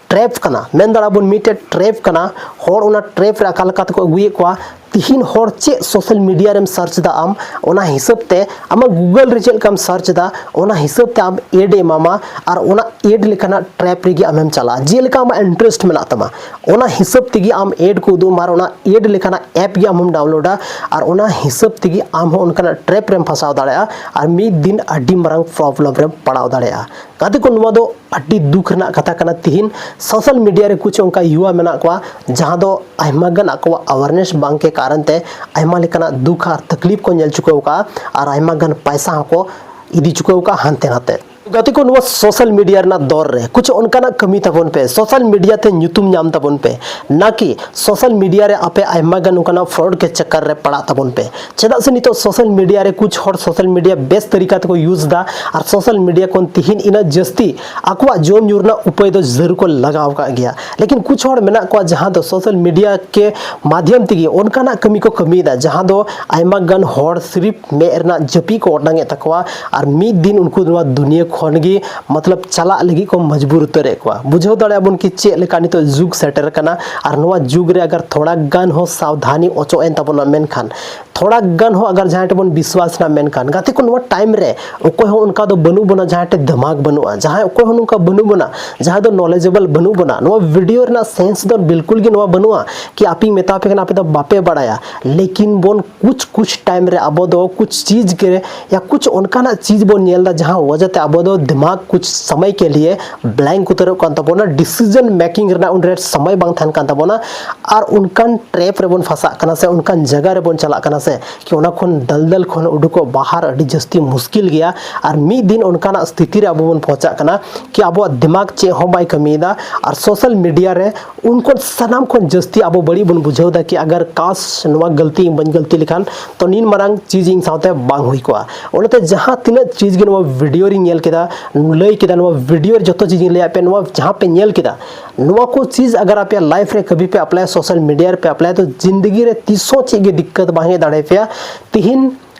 ᱴᱨᱮᱯ ᱠᱟᱱᱟ, ᱢᱮᱱ ᱫᱟᱲᱮᱭᱟᱜᱼᱟ ᱵᱚᱱ ᱢᱤᱫᱴᱮᱡ ᱴᱨᱮᱯ ᱠᱟᱱᱟ᱾ ᱦᱚᱲ ᱚᱱᱟ ᱴᱨᱮᱯ ᱨᱮ ᱚᱠᱟ ᱞᱮᱠᱟ ᱛᱮᱠᱚ ᱟᱹᱜᱩᱭᱮᱫ ᱠᱚᱣᱟ᱾ ᱛᱤᱦᱤᱧ ᱦᱚᱲ ᱪᱮᱫ ᱥᱳᱥᱟᱞ ᱢᱤᱰᱤᱭᱟ ᱨᱮᱢ ᱥᱟᱨᱪ ᱮᱫᱟ ᱟᱢ, ᱚᱱᱟ ᱦᱤᱥᱟᱹᱵ ᱛᱮ ᱟᱢᱟᱜ ᱜᱩᱜᱚᱞ ᱨᱮ ᱪᱮᱫ ᱞᱮᱠᱟᱢ ᱥᱟᱨᱪ ᱮᱫᱟ, ᱚᱱᱟ ᱦᱤᱥᱟᱹᱵ ᱛᱮ ᱟᱢ ᱮᱰ ᱮ ᱮᱢᱟᱢᱟ ᱟᱨ ᱚᱱᱟ ᱮᱰ ᱞᱮᱠᱟᱱᱟᱜ ᱴᱨᱮᱯ ᱨᱮᱜᱮ ᱟᱢᱮᱢ ᱪᱟᱞᱟᱜᱼᱟ᱾ ᱡᱮᱞᱮᱠᱟ ᱟᱢᱟᱜ ᱤᱱᱴᱟᱨᱮᱥᱴ ᱢᱮᱱᱟᱜ ᱛᱟᱢᱟ, ᱚᱱᱟ ᱦᱤᱥᱟᱹᱵ ᱛᱮᱜᱮ ᱟᱢ ᱮᱰ ᱠᱚ ᱩᱫᱩᱜ ᱟᱢᱟ ᱟᱨ ᱚᱱᱟ ᱮᱰ ᱞᱮᱠᱟᱱᱟᱜ ᱮᱯ ᱜᱮ ᱟᱢ ᱦᱚᱢ ᱰᱟᱣᱩᱱᱞᱳᱰᱟ ᱟᱨ ᱚᱱᱟ ᱦᱤᱥᱟᱹᱵ ᱛᱮᱜᱮ ᱟᱢ ᱦᱚᱸ ᱚᱱᱠᱟᱱᱟᱜ ᱴᱨᱮᱯ ᱨᱮᱢ ᱯᱷᱟᱥᱟᱣ ᱫᱟᱲᱮᱭᱟᱜᱼᱟ ᱟᱨ ᱢᱤᱫ ᱫᱤᱱ ᱟᱹᱰᱤ ᱢᱟᱨᱟᱝ ᱯᱨᱚᱵᱞᱮᱢ ᱨᱮᱢ ᱯᱟᱲᱟᱣ ᱫᱟᱲᱮᱭᱟᱜᱼᱟ᱾ ᱜᱟᱛᱮ ᱠᱚ, ᱱᱚᱣᱟ ᱫᱚ ᱟᱹᱰᱤ ᱫᱩᱠ ᱨᱮᱱᱟᱜ ᱠᱟᱛᱷᱟ ᱠᱟᱱᱟ᱾ ᱛᱤᱦᱤᱧ ᱥᱳᱥᱟᱞ ᱢᱤᱰᱤᱭᱟ ᱨᱮ ᱠᱩᱪ ᱚᱱᱠᱟ ᱭᱩᱣᱟ ᱢᱮᱱᱟᱜ ᱠᱚᱣᱟ, ᱡᱟᱦᱟᱸ ᱫᱚ ᱟᱭᱢᱟ ᱜᱟᱱ ᱟᱠᱚᱣᱟᱜ ᱟᱣᱟᱨᱱᱮᱥ ᱵᱟᱝ ᱠᱮ ᱠᱟᱨᱚᱱ ᱛᱮ ᱟᱭᱢᱟ ᱞᱮᱠᱟᱱᱟᱜ ᱫᱩᱠ ᱟᱨ ᱛᱟᱠᱞᱤᱯ ᱠᱚ ᱧᱮᱞ ᱪᱩᱠᱟᱹᱣ ᱠᱟᱜᱼᱟ ᱟᱨ ᱟᱭᱢᱟ ᱜᱟᱱ ᱯᱟᱭᱥᱟ ᱦᱚᱸᱠᱚ ᱤᱫᱤ ᱪᱩᱠᱟᱹᱣ ᱠᱟᱜᱼᱟ ᱦᱟᱱᱛᱮ ᱱᱟᱛᱮ᱾ ᱜᱟᱛᱮ ᱠᱚ, ᱱᱚᱣᱟ ᱥᱳᱥᱟᱞ ᱢᱤᱰᱤᱭᱟ ᱨᱮᱱᱟᱜ ᱫᱚᱨ ᱨᱮ ᱠᱩᱪ ᱚᱱᱠᱟᱱᱟᱜ ᱠᱟᱹᱢᱤ ᱛᱟᱵᱚᱱ ᱯᱮ, ᱥᱳᱥᱟᱞ ᱢᱤᱰᱤᱭᱟ ᱛᱮ ᱧᱩᱛᱩᱢ ᱧᱟᱢ ᱛᱟᱵᱚᱱ ᱯᱮ, ᱱᱟᱠᱤ ᱥᱳᱥᱟᱞ ᱢᱤᱰᱤᱭᱟ ᱨᱮ ᱟᱯᱮ ᱟᱭᱢᱟ ᱜᱟᱱ ᱚᱱᱠᱟᱱᱟᱜ ᱯᱷᱨᱚᱰ ᱠᱮ ᱪᱟᱠᱠᱟᱨ ᱨᱮ ᱯᱟᱲᱟᱜ ᱛᱟᱵᱚᱱ ᱯᱮ᱾ ᱪᱮᱫᱟᱜ ᱥᱮ ᱱᱤᱛᱚᱜ ᱥᱳᱥᱟᱞ ᱢᱤᱰᱤᱭᱟ ᱨᱮ ᱠᱩᱪ ᱦᱚᱲ ᱥᱳᱥᱟᱞ ᱢᱤᱰᱤᱭᱟ ᱵᱮᱥ ᱛᱟᱹᱨᱤᱠᱟ ᱛᱮᱠᱚ ᱤᱭᱩᱡᱽ ᱮᱫᱟ ᱟᱨ ᱥᱳᱥᱟᱞ ᱢᱤᱰᱤᱭᱟ ᱠᱷᱚᱱ ᱛᱤᱦᱤᱧ ᱤᱱᱟᱹᱜ ᱡᱟᱹᱥᱛᱤ ᱟᱠᱚᱣᱟᱜ ᱡᱚᱢ ᱧᱩ ᱨᱮᱱᱟᱜ ᱩᱯᱟᱹᱭ ᱫᱚ ᱡᱟᱹᱨᱩᱲ ᱠᱚ ᱞᱟᱜᱟᱣ ᱟᱠᱟᱫ ᱜᱮᱭᱟ᱾ ᱞᱮᱠᱤᱱ ᱠᱩᱪ ᱦᱚᱲ ᱢᱮᱱᱟᱜ ᱠᱚᱣᱟ ᱡᱟᱦᱟᱸ ᱫᱚ ᱥᱳᱥᱟᱞ ᱢᱤᱰᱤᱭᱟ ᱠᱮ ᱢᱟᱫᱷᱭᱚᱢ ᱛᱮᱜᱮ ᱚᱱᱠᱟᱱᱟᱜ ᱠᱟᱹᱢᱤ ᱠᱚ ᱠᱟᱹᱢᱤᱭᱮᱫᱟ ᱡᱟᱦᱟᱸ ᱫᱚ ᱟᱭᱢᱟ ᱜᱟᱱ ᱦᱚᱲ ᱥᱤᱨᱤᱯ ᱢᱮᱫ ᱨᱮᱱᱟᱜ ᱡᱟᱹᱯᱤᱫ ᱠᱚ ᱚᱴᱟᱝ ᱮᱫ ᱛᱟᱠᱚᱣᱟ ᱟᱨ ᱢᱤᱫ ᱫᱤᱱ ᱩᱱᱠᱩ ᱱᱚᱣᱟ ᱫᱩᱱᱤᱭᱟᱹ ᱠᱷᱚᱱ ᱜᱮ ᱢᱚᱛᱞᱚᱵ ᱪᱟᱞᱟᱜ ᱞᱟᱹᱜᱤᱫ ᱠᱚ ᱢᱚᱡᱽᱵᱩᱨ ᱩᱛᱟᱹᱨᱮᱫ ᱠᱚᱣᱟ᱾ ᱵᱩᱡᱷᱟᱹᱣ ᱫᱟᱲᱮᱭᱟᱜ ᱵᱚᱱ ᱠᱤ ᱪᱮᱫ ᱞᱮᱠᱟ ᱱᱤᱛᱚᱜ ᱡᱩᱜᱽ ᱥᱮᱴᱮᱨ ᱟᱠᱟᱱᱟ ᱟᱨ ᱱᱚᱣᱟ ᱡᱩᱜᱽ ᱨᱮ ᱟᱜᱟᱨ ᱛᱷᱚᱲᱟ ᱜᱟᱱ ᱦᱚᱸ ᱥᱟᱵᱫᱷᱟᱱᱤ ᱚᱪᱚᱜ ᱮᱱ ᱛᱟᱵᱚᱱᱟ, ᱢᱮᱱᱠᱷᱟᱱ ᱛᱷᱚᱲᱟ ᱜᱟᱱ ᱦᱚᱸ ᱟᱜᱟᱨ ᱡᱟᱦᱟᱸᱭ ᱴᱷᱮᱱ ᱵᱚᱱ ᱵᱤᱥᱣᱟᱥ ᱮᱱᱟ, ᱢᱮᱱᱠᱷᱟᱱ ᱜᱟᱛᱮ ᱠᱚ, ᱱᱚᱣᱟ ᱴᱟᱭᱤᱢ ᱨᱮ ᱚᱠᱚᱭ ᱦᱚᱸ ᱚᱱᱠᱟ ᱫᱚ ᱵᱟᱹᱱᱩᱜ ᱵᱚᱱᱟ ᱡᱟᱦᱟᱸᱭ ᱴᱷᱮᱱ ᱫᱤᱢᱟᱜᱽ ᱵᱟᱹᱱᱩᱜᱼᱟ, ᱡᱟᱦᱟᱸᱭ ᱚᱠᱚᱭ ᱦᱚᱸ ᱱᱚᱝᱠᱟ ᱵᱟᱹᱱᱩᱜ ᱵᱚᱱᱟ ᱡᱟᱦᱟᱸᱭ ᱫᱚ ᱱᱚᱞᱮᱡᱮᱵᱚᱞ ᱵᱟᱹᱱᱩᱜ ᱵᱚᱱᱟ᱾ ᱱᱚᱣᱟ ᱵᱷᱤᱰᱤᱭᱳ ᱨᱮᱱᱟᱜ ᱥᱮᱱᱥ ᱫᱚ ᱵᱤᱞᱠᱩᱞ ᱜᱮ ᱱᱚᱣᱟ ᱵᱟᱹᱱᱩᱜᱼᱟ ᱠᱤ ᱟᱯᱮᱧ ᱢᱮᱛᱟ ᱯᱮ ᱠᱟᱱᱟ ᱟᱯᱮ ᱫᱚ ᱵᱟᱯᱮ ᱵᱟᱲᱟᱭᱟ, ᱞᱮᱠᱤᱱ ᱵᱚᱱ ᱠᱩᱪ ᱠᱩᱪ ᱴᱟᱭᱤᱢ ᱨᱮ ᱟᱵᱚ ᱫᱚ ᱠᱩᱪ ᱪᱤᱡᱽ ᱜᱮ ᱭᱟ ᱠᱩᱪ ᱚᱱᱠᱟᱱᱟᱜ ᱪᱤᱡᱽ ᱵᱚᱱ ᱧᱮᱞ ᱮᱫᱟ ᱡᱟᱦᱟᱸ ᱣᱟᱡᱟ ᱛᱮ ᱟᱵᱚ ᱫᱚ ᱫᱤᱢᱟᱜᱽ ᱠᱩᱪ ᱥᱚᱢᱚᱭ ᱠᱮ ᱞᱤᱭᱮ ᱵᱞᱮᱝᱠ ᱩᱛᱟᱹᱨᱚᱜ ᱠᱟᱱ ᱛᱟᱵᱚᱱᱟ, ᱰᱤᱥᱤᱡᱚᱱ ᱢᱮᱠᱤᱝ ᱨᱮᱱᱟᱜ ᱩᱱᱨᱮ ᱥᱚᱢᱚᱭ ᱵᱟᱝ ᱛᱟᱦᱮᱱ ᱠᱟᱱ ᱛᱟᱵᱚᱱᱟ ᱟᱨ ᱚᱱᱠᱟᱱ ᱴᱨᱮᱯ ᱨᱮᱵᱚᱱ ᱯᱷᱟᱸᱥᱟᱜ ᱠᱟᱱᱟ ᱥᱮ ᱚᱱᱠᱟᱱ ᱡᱟᱭᱜᱟ ᱨᱮᱵᱚᱱ ᱪᱟᱞᱟᱜ ᱠᱟᱱᱟ ᱥᱮ ᱠᱤ ᱚᱱᱟ ᱠᱷᱚᱱ ᱫᱟᱞᱫᱟᱞ ᱠᱷᱚᱱ ᱩᱰᱩᱠᱚᱜ ᱵᱟᱦᱟᱨ ᱟᱹᱰᱤ ᱡᱟᱹᱥᱛᱤ ᱢᱩᱥᱠᱤᱞ ᱜᱮᱭᱟ᱾ ᱟᱨ ᱢᱤᱫ ᱫᱤᱱ ᱚᱱᱠᱟᱱᱟᱜ ᱥᱛᱷᱤᱛᱤ ᱨᱮ ᱟᱵᱚ ᱵᱚᱱ ᱯᱚᱦᱪᱟᱜ ᱠᱟᱱᱟ ᱠᱤ ᱟᱵᱚᱣᱟᱜ ᱫᱤᱢᱟᱜᱽ ᱪᱮᱫ ᱦᱚᱸ ᱵᱟᱭ ᱠᱟᱹᱢᱤᱭᱮᱫᱟ᱾ ᱟᱨ ᱥᱳᱥᱟᱞ ᱢᱤᱰᱤᱭᱟ ᱨᱮ ᱩᱱᱠᱩ ᱥᱟᱱᱟᱢ ᱠᱷᱚᱱ ᱡᱟᱹᱥᱛᱤ ᱟᱵᱚ ᱵᱟᱹᱲᱤᱡ ᱵᱚᱱ ᱵᱩᱡᱷᱟᱹᱣ ᱮᱫᱟ ᱠᱤ ᱟᱜᱟᱨ ᱠᱟᱥ ᱱᱚᱣᱟ ᱜᱟᱹᱞᱛᱤ ᱤᱧ ᱵᱟᱹᱧ ᱜᱟᱹᱞᱛᱤ ᱞᱮᱠᱷᱟᱱ ᱛᱚ ᱱᱤᱱ ᱢᱟᱨᱟᱝ ᱪᱤᱡᱽ ᱤᱧ ᱥᱟᱶᱛᱮ ᱵᱟᱝ ᱦᱩᱭ ᱠᱚᱜᱼᱟ᱾ ᱚᱱᱟᱛᱮ ᱡᱟᱦᱟᱸ ᱛᱤᱱᱟᱹᱜ ᱪᱤᱡᱽ ᱜᱮ ᱱᱚᱣᱟ ᱵᱷᱤᱰᱤᱭᱳ ᱨᱤᱧ ᱧᱮᱞ ᱠᱮᱫᱟ, ᱞᱟᱹᱭ ᱠᱮᱫᱟ, ᱱᱚᱣᱟ ᱵᱷᱤᱰᱤᱭᱳ ᱨᱮ ᱡᱚᱛᱚ ᱪᱤᱡᱽ ᱤᱧ ᱞᱟᱹᱭᱟᱫ ᱯᱮᱭᱟ, ᱱᱚᱣᱟ ᱡᱟᱦᱟᱸ ᱯᱮ ᱧᱮᱞ ᱠᱮᱫᱟ, ᱱᱚᱣᱟ ᱠᱚ ᱪᱤᱡᱽ ᱟᱜᱟᱨ ᱟᱯᱮᱭᱟᱜ ᱞᱟᱭᱤᱯᱷ ᱨᱮ ᱠᱟᱹᱵᱷᱤ ᱯᱮ ᱟᱯᱞᱟᱭᱟ, ᱥᱳᱥᱟᱞ ᱢᱤᱰᱤᱭᱟ ᱨᱮᱯᱮ ᱟᱯᱞᱟᱭᱟ, ᱛᱚ ᱡᱤᱱᱫᱮᱜᱤ ᱨᱮ ᱛᱤᱥ ᱦᱚᱸ ᱪᱮᱫ ᱜᱮ ᱫᱤᱠᱠᱟᱛ ᱵᱟᱝ ᱦᱮᱡ ᱫᱟᱲᱮᱭᱟᱯᱮᱭᱟ᱾ ᱛᱤᱦᱤᱧ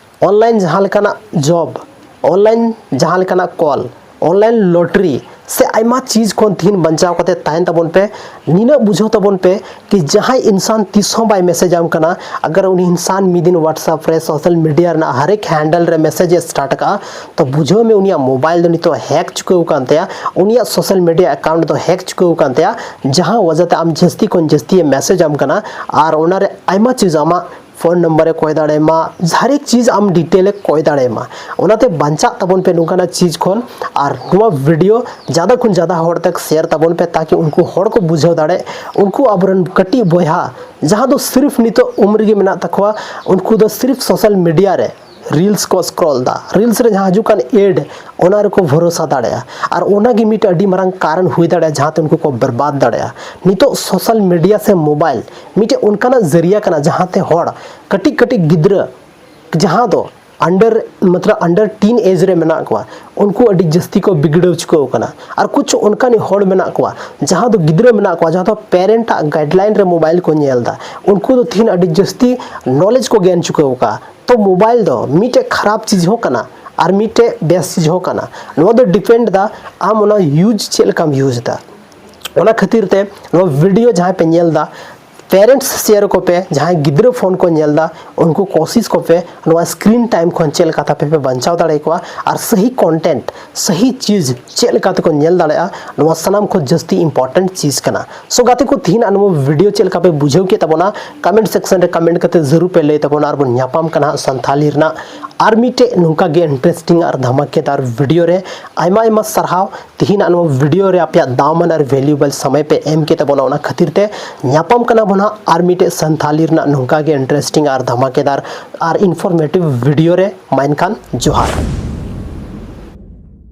ᱚᱱᱞᱟᱭᱤᱱ ᱡᱟᱦᱟᱸ ᱞᱮᱠᱟᱱᱟᱜ ᱡᱚᱵ, ᱚᱱᱞᱟᱭᱤᱱ ᱡᱟᱦᱟᱸ ᱞᱮᱠᱟᱱᱟᱜ ᱠᱚᱞ, ᱚᱱᱞᱟᱭᱤᱱ ᱞᱚᱴᱟᱨᱤ ᱥᱮ ᱟᱭᱢᱟ ᱪᱤᱡᱽ ᱠᱷᱚᱱ ᱛᱤᱦᱤᱧ ᱵᱟᱧᱪᱟᱣ ᱠᱟᱛᱮ ᱛᱟᱦᱮᱱ ᱛᱟᱵᱚᱱ ᱯᱮ᱾ ᱱᱤᱱᱟᱹᱜ ᱵᱩᱡᱷᱟᱹᱣ ᱛᱟᱵᱚᱱ ᱯᱮ ᱠᱤ ᱡᱟᱦᱟᱸᱭ ᱤᱱᱥᱟᱱ ᱛᱤᱥ ᱦᱚᱸ ᱵᱟᱭ ᱢᱮᱥᱮᱡᱽ ᱟᱢ ᱠᱟᱱᱟ, ᱟᱜᱟᱨ ᱩᱱᱤ ᱤᱱᱥᱟᱱ ᱢᱤᱫ ᱫᱤᱱ WhatsApp ᱨᱮ, ᱥᱳᱥᱟᱞ ᱢᱤᱰᱤᱭᱟ ᱨᱮᱱᱟᱜ ᱦᱟᱨᱮᱠ ᱦᱮᱱᱰᱮᱞ ᱨᱮ ᱢᱮᱥᱮᱡᱽ ᱮ ᱥᱴᱟᱨᱴ ᱠᱟᱜᱼᱟ, ᱛᱚ ᱵᱩᱡᱷᱟᱹᱣ ᱢᱮ ᱩᱱᱤᱭᱟᱜ ᱢᱳᱵᱟᱭᱤᱞ ᱫᱚ ᱱᱤᱛᱚᱜ ᱦᱮᱠ ᱪᱩᱠᱟᱹᱣ ᱟᱠᱟᱱ ᱛᱟᱭᱟ, ᱩᱱᱤᱭᱟᱜ ᱥᱳᱥᱟᱞ ᱢᱤᱰᱤᱭᱟ ᱮᱠᱟᱣᱩᱱᱴ ᱫᱚ ᱦᱮᱠ ᱪᱩᱠᱟᱹᱣ ᱟᱠᱟᱱ ᱛᱟᱭᱟ, ᱡᱟᱦᱟᱸ ᱣᱟᱡᱟᱛᱮ ᱟᱢ ᱡᱟᱹᱥᱛᱤ ᱠᱷᱚᱱ ᱡᱟᱹᱥᱛᱤ ᱮ ᱢᱮᱥᱮᱡᱽ ᱟᱢ ᱠᱟᱱᱟ᱾ ᱟᱨ ᱚᱱᱟᱨᱮ ᱟᱭᱢᱟ ᱪᱤᱡᱽ ᱟᱢᱟᱜ ᱯᱷᱳᱱ ᱱᱟᱢᱵᱟᱨ ᱮ ᱠᱚᱭ ᱫᱟᱲᱮᱭᱟᱢᱟ, ᱦᱟᱨᱮᱠ ᱪᱤᱡᱽ ᱟᱢ ᱰᱤᱴᱮᱞ ᱮ ᱠᱚᱭ ᱫᱟᱲᱮᱭᱟᱢᱟ᱾ ᱚᱱᱟᱛᱮ ᱵᱟᱧᱪᱟᱜ ᱛᱟᱵᱚᱱ ᱯᱮ ᱱᱚᱝᱠᱟᱱᱟᱜ ᱪᱤᱡᱽ ᱠᱷᱚᱱ᱾ ᱟᱨ ᱱᱚᱣᱟ ᱵᱷᱤᱰᱤᱭᱳ ᱡᱟᱫᱟ ᱠᱷᱚᱱ ᱡᱟᱫᱟ ᱦᱚᱲ ᱛᱮ ᱥᱮᱭᱟᱨ ᱛᱟᱵᱚᱱ ᱯᱮ, ᱛᱟᱠᱤ ᱩᱱᱠᱩ ᱦᱚᱲ ᱠᱚ ᱵᱩᱡᱷᱟᱹᱣ ᱫᱟᱲᱮ, ᱩᱱᱠᱩ ᱟᱵᱚᱨᱮᱱ ᱠᱟᱹᱴᱤᱡ ᱵᱚᱭᱦᱟ ᱡᱟᱦᱟᱸ ᱫᱚ ᱥᱤᱨᱤᱯ ᱱᱤᱛᱚᱜ ᱩᱢᱨ ᱜᱮ ᱢᱮᱱᱟᱜ ᱛᱟᱠᱚᱣᱟ, ᱩᱱᱠᱩ ᱫᱚ ᱥᱤᱨᱤᱯ ᱥᱳᱥᱟᱞ ᱢᱤᱰᱤᱭᱟ ᱨᱮ ᱨᱤᱞᱥ ᱠᱚ ᱥᱠᱨᱚᱞ ᱫᱟ, ᱨᱤᱞᱥ ᱨᱮ ᱡᱟᱦᱟᱸ ᱦᱤᱡᱩᱜ ᱠᱟᱱ ᱮᱰ, ᱚᱱᱟ ᱨᱮᱠᱚ ᱵᱷᱚᱨᱚᱥᱟ ᱫᱟᱲᱮᱭᱟᱜᱼᱟ᱾ ᱟᱨ ᱚᱱᱟᱜᱮ ᱢᱤᱫᱴᱮᱱ ᱟᱹᱰᱤ ᱢᱟᱨᱟᱝ ᱠᱟᱨᱚᱱ ᱦᱩᱭ ᱫᱟᱲᱮᱭᱟᱜᱼᱟ ᱡᱟᱦᱟᱸᱛᱮ ᱩᱱᱠᱩ ᱠᱚ ᱵᱮᱨᱵᱟᱫ ᱫᱟᱲᱮᱭᱟᱜᱼᱟ᱾ ᱱᱤᱛᱚᱜ ᱥᱳᱥᱟᱞ ᱢᱤᱰᱤᱭᱟ ᱥᱮ ᱢᱳᱵᱟᱭᱤᱞ ᱢᱤᱫᱴᱮᱱ ᱚᱱᱠᱟᱱᱟᱜ ᱡᱟᱹᱨᱤᱭᱟ ᱠᱟᱱᱟ ᱡᱟᱦᱟᱸᱛᱮ ᱦᱚᱲ, ᱠᱟᱹᱴᱤᱡ ᱠᱟᱹᱴᱤᱡ ᱜᱤᱫᱽᱨᱟᱹ ᱡᱟᱦᱟᱸ ᱫᱚ under ᱢᱚᱛᱞᱚᱵ under teen age ᱨᱮ ᱢᱮᱱᱟᱜ ᱠᱚᱣᱟ, ᱩᱱᱠᱩ ᱟᱹᱰᱤ ᱡᱟᱹᱥᱛᱤ ᱠᱚ ᱵᱤᱜᱽᱲᱟᱹᱣ ᱪᱩᱠᱟᱹᱣ ᱠᱟᱱᱟ᱾ ᱟᱨ ᱠᱩᱪᱷ ᱚᱱᱠᱟᱱ ᱦᱚᱲ ᱢᱮᱱᱟᱜ ᱠᱚᱣᱟ ᱡᱟᱦᱟᱸ ᱫᱚ ᱜᱤᱫᱽᱨᱟᱹ ᱢᱮᱱᱟᱜ ᱠᱚᱣᱟ ᱡᱟᱦᱟᱸ ᱫᱚ ᱯᱮᱨᱮᱱᱴ ᱟᱜ ᱜᱟᱭᱤᱰᱞᱟᱭᱤᱱ ᱨᱮ ᱢᱳᱵᱟᱭᱤᱞ ᱠᱚ ᱧᱮᱞ ᱮᱫᱟ, ᱩᱱᱠᱩ ᱫᱚ ᱛᱤᱦᱤᱧ ᱟᱹᱰᱤ ᱡᱟᱹᱥᱛᱤ ᱱᱚᱞᱮᱡᱽ ᱠᱚ ᱜᱮᱱ ᱪᱩᱠᱟᱹᱣ ᱟᱠᱟᱫᱼᱟ᱾ ᱛᱚ ᱢᱳᱵᱟᱭᱤᱞ ᱫᱚ ᱢᱤᱫᱴᱮᱡ ᱠᱷᱟᱨᱟᱯ ᱪᱤᱡᱽ ᱦᱚᱸ ᱠᱟᱱᱟ ᱟᱨ ᱢᱤᱫᱴᱮᱡ ᱵᱮᱥ ᱪᱤᱡᱽ ᱦᱚᱸ ᱠᱟᱱᱟ᱾ ᱱᱚᱣᱟ ᱫᱚ ᱰᱤᱯᱮᱱᱰ ᱮᱫᱟ ᱟᱢ ᱚᱱᱟ ᱤᱭᱩᱡᱽ ᱪᱮᱫ ᱞᱮᱠᱟᱢ ᱤᱭᱩᱡᱽ ᱮᱫᱟ᱾ ᱚᱱᱟ ᱠᱷᱟᱹᱛᱤᱨ ᱛᱮ ᱱᱚᱣᱟ ᱵᱷᱤᱰᱤᱭᱳ ᱡᱟᱦᱟᱸᱭ ᱯᱮ ᱧᱮᱞ ᱮᱫᱟ, ᱯᱮᱨᱮᱱᱴᱥ ᱥᱮᱭᱟᱨ ᱠᱚᱯᱮ, ᱡᱟᱦᱟᱸᱭ ᱜᱤᱫᱽᱨᱟᱹ ᱯᱷᱳᱱ ᱠᱚ ᱧᱮᱞ ᱮᱫᱟ, ᱩᱱᱠᱩ ᱠᱳᱥᱤᱥ ᱠᱚᱯᱮ ᱱᱚᱣᱟ ᱥᱠᱨᱤᱱ ᱴᱟᱭᱤᱢ ᱠᱷᱚᱱ ᱪᱮᱫ ᱞᱮᱠᱟ ᱛᱟᱯᱮ ᱯᱮ ᱵᱟᱧᱪᱟᱣ ᱫᱟᱲᱮᱭᱟᱠᱚᱣᱟ ᱟᱨ ᱥᱟᱹᱦᱤ ᱠᱚᱱᱴᱮᱱᱴ, ᱥᱟᱹᱦᱤ ᱪᱤᱡᱽ ᱪᱮᱫ ᱞᱮᱠᱟ ᱛᱮᱠᱚ ᱧᱮᱞ ᱫᱟᱲᱮᱭᱟᱜᱼᱟ, ᱱᱚᱣᱟ ᱥᱟᱱᱟᱢ ᱠᱷᱚᱱ ᱡᱟᱹᱥᱛᱤ ᱤᱢᱯᱚᱨᱴᱮᱱᱴ ᱪᱤᱡᱽ ᱠᱟᱱᱟ᱾ ᱥᱳ ᱜᱟᱛᱮ ᱠᱚ, ᱛᱤᱦᱤᱧᱟᱜ ᱱᱚᱣᱟ ᱵᱷᱤᱰᱤᱭᱳ ᱪᱮᱫ ᱞᱮᱠᱟ ᱯᱮ ᱵᱩᱡᱷᱟᱹᱣ ᱠᱮᱫ ᱛᱟᱵᱚᱱᱟ, ᱠᱚᱢᱮᱱᱴ ᱥᱮᱠᱥᱚᱱ ᱨᱮ ᱠᱚᱢᱮᱱᱴ ᱠᱟᱛᱮ ᱡᱟᱹᱨᱩᱲ ᱯᱮ ᱞᱟᱹᱭ ᱛᱟᱵᱚᱱᱟ᱾ ᱟᱨ ᱵᱚᱱ ᱧᱟᱯᱟᱢ ᱠᱟᱱᱟ ᱦᱟᱸᱜ ᱥᱟᱱᱛᱷᱟᱞᱤ ᱨᱮᱱᱟᱜ ᱟᱨ ᱢᱤᱫᱴᱮᱡ ᱱᱚᱝᱠᱟ ᱜᱮ interesting ᱟᱨ ᱫᱷᱟᱢᱟᱠᱮᱫᱟᱨ video ᱨᱮ ᱟᱭᱢᱟ ᱟᱭᱢᱟ ᱥᱟᱨᱦᱟᱣ᱾ ᱛᱤᱦᱤᱧᱟᱜ ᱱᱚᱣᱟ video ᱨᱮ ᱟᱯᱮᱭᱟᱜ ᱫᱟᱢᱟᱱ ᱟᱨ valuable ᱥᱚᱢᱚᱭ ᱯᱮ ᱮᱢ ᱠᱮᱫ ᱛᱟᱵᱚᱱᱟ, ᱚᱱᱟ ᱠᱷᱟᱹᱛᱤᱨ ᱛᱮ ᱧᱟᱯᱟᱢ ᱠᱟᱱᱟ ᱵᱚᱱ ᱦᱟᱸᱜ ᱟᱨ ᱢᱤᱫᱴᱮᱡ ᱥᱟᱱᱛᱷᱟᱞᱤ ᱨᱮᱱᱟᱜ ᱱᱚᱝᱠᱟ ᱜᱮ interesting ᱟᱨ ᱫᱷᱟᱢᱟᱠᱮᱫᱟᱨ ᱟᱨ informative video ᱨᱮ᱾ ᱢᱟ ᱮᱱᱠᱷᱟᱱ ᱡᱚᱦᱟᱨ᱾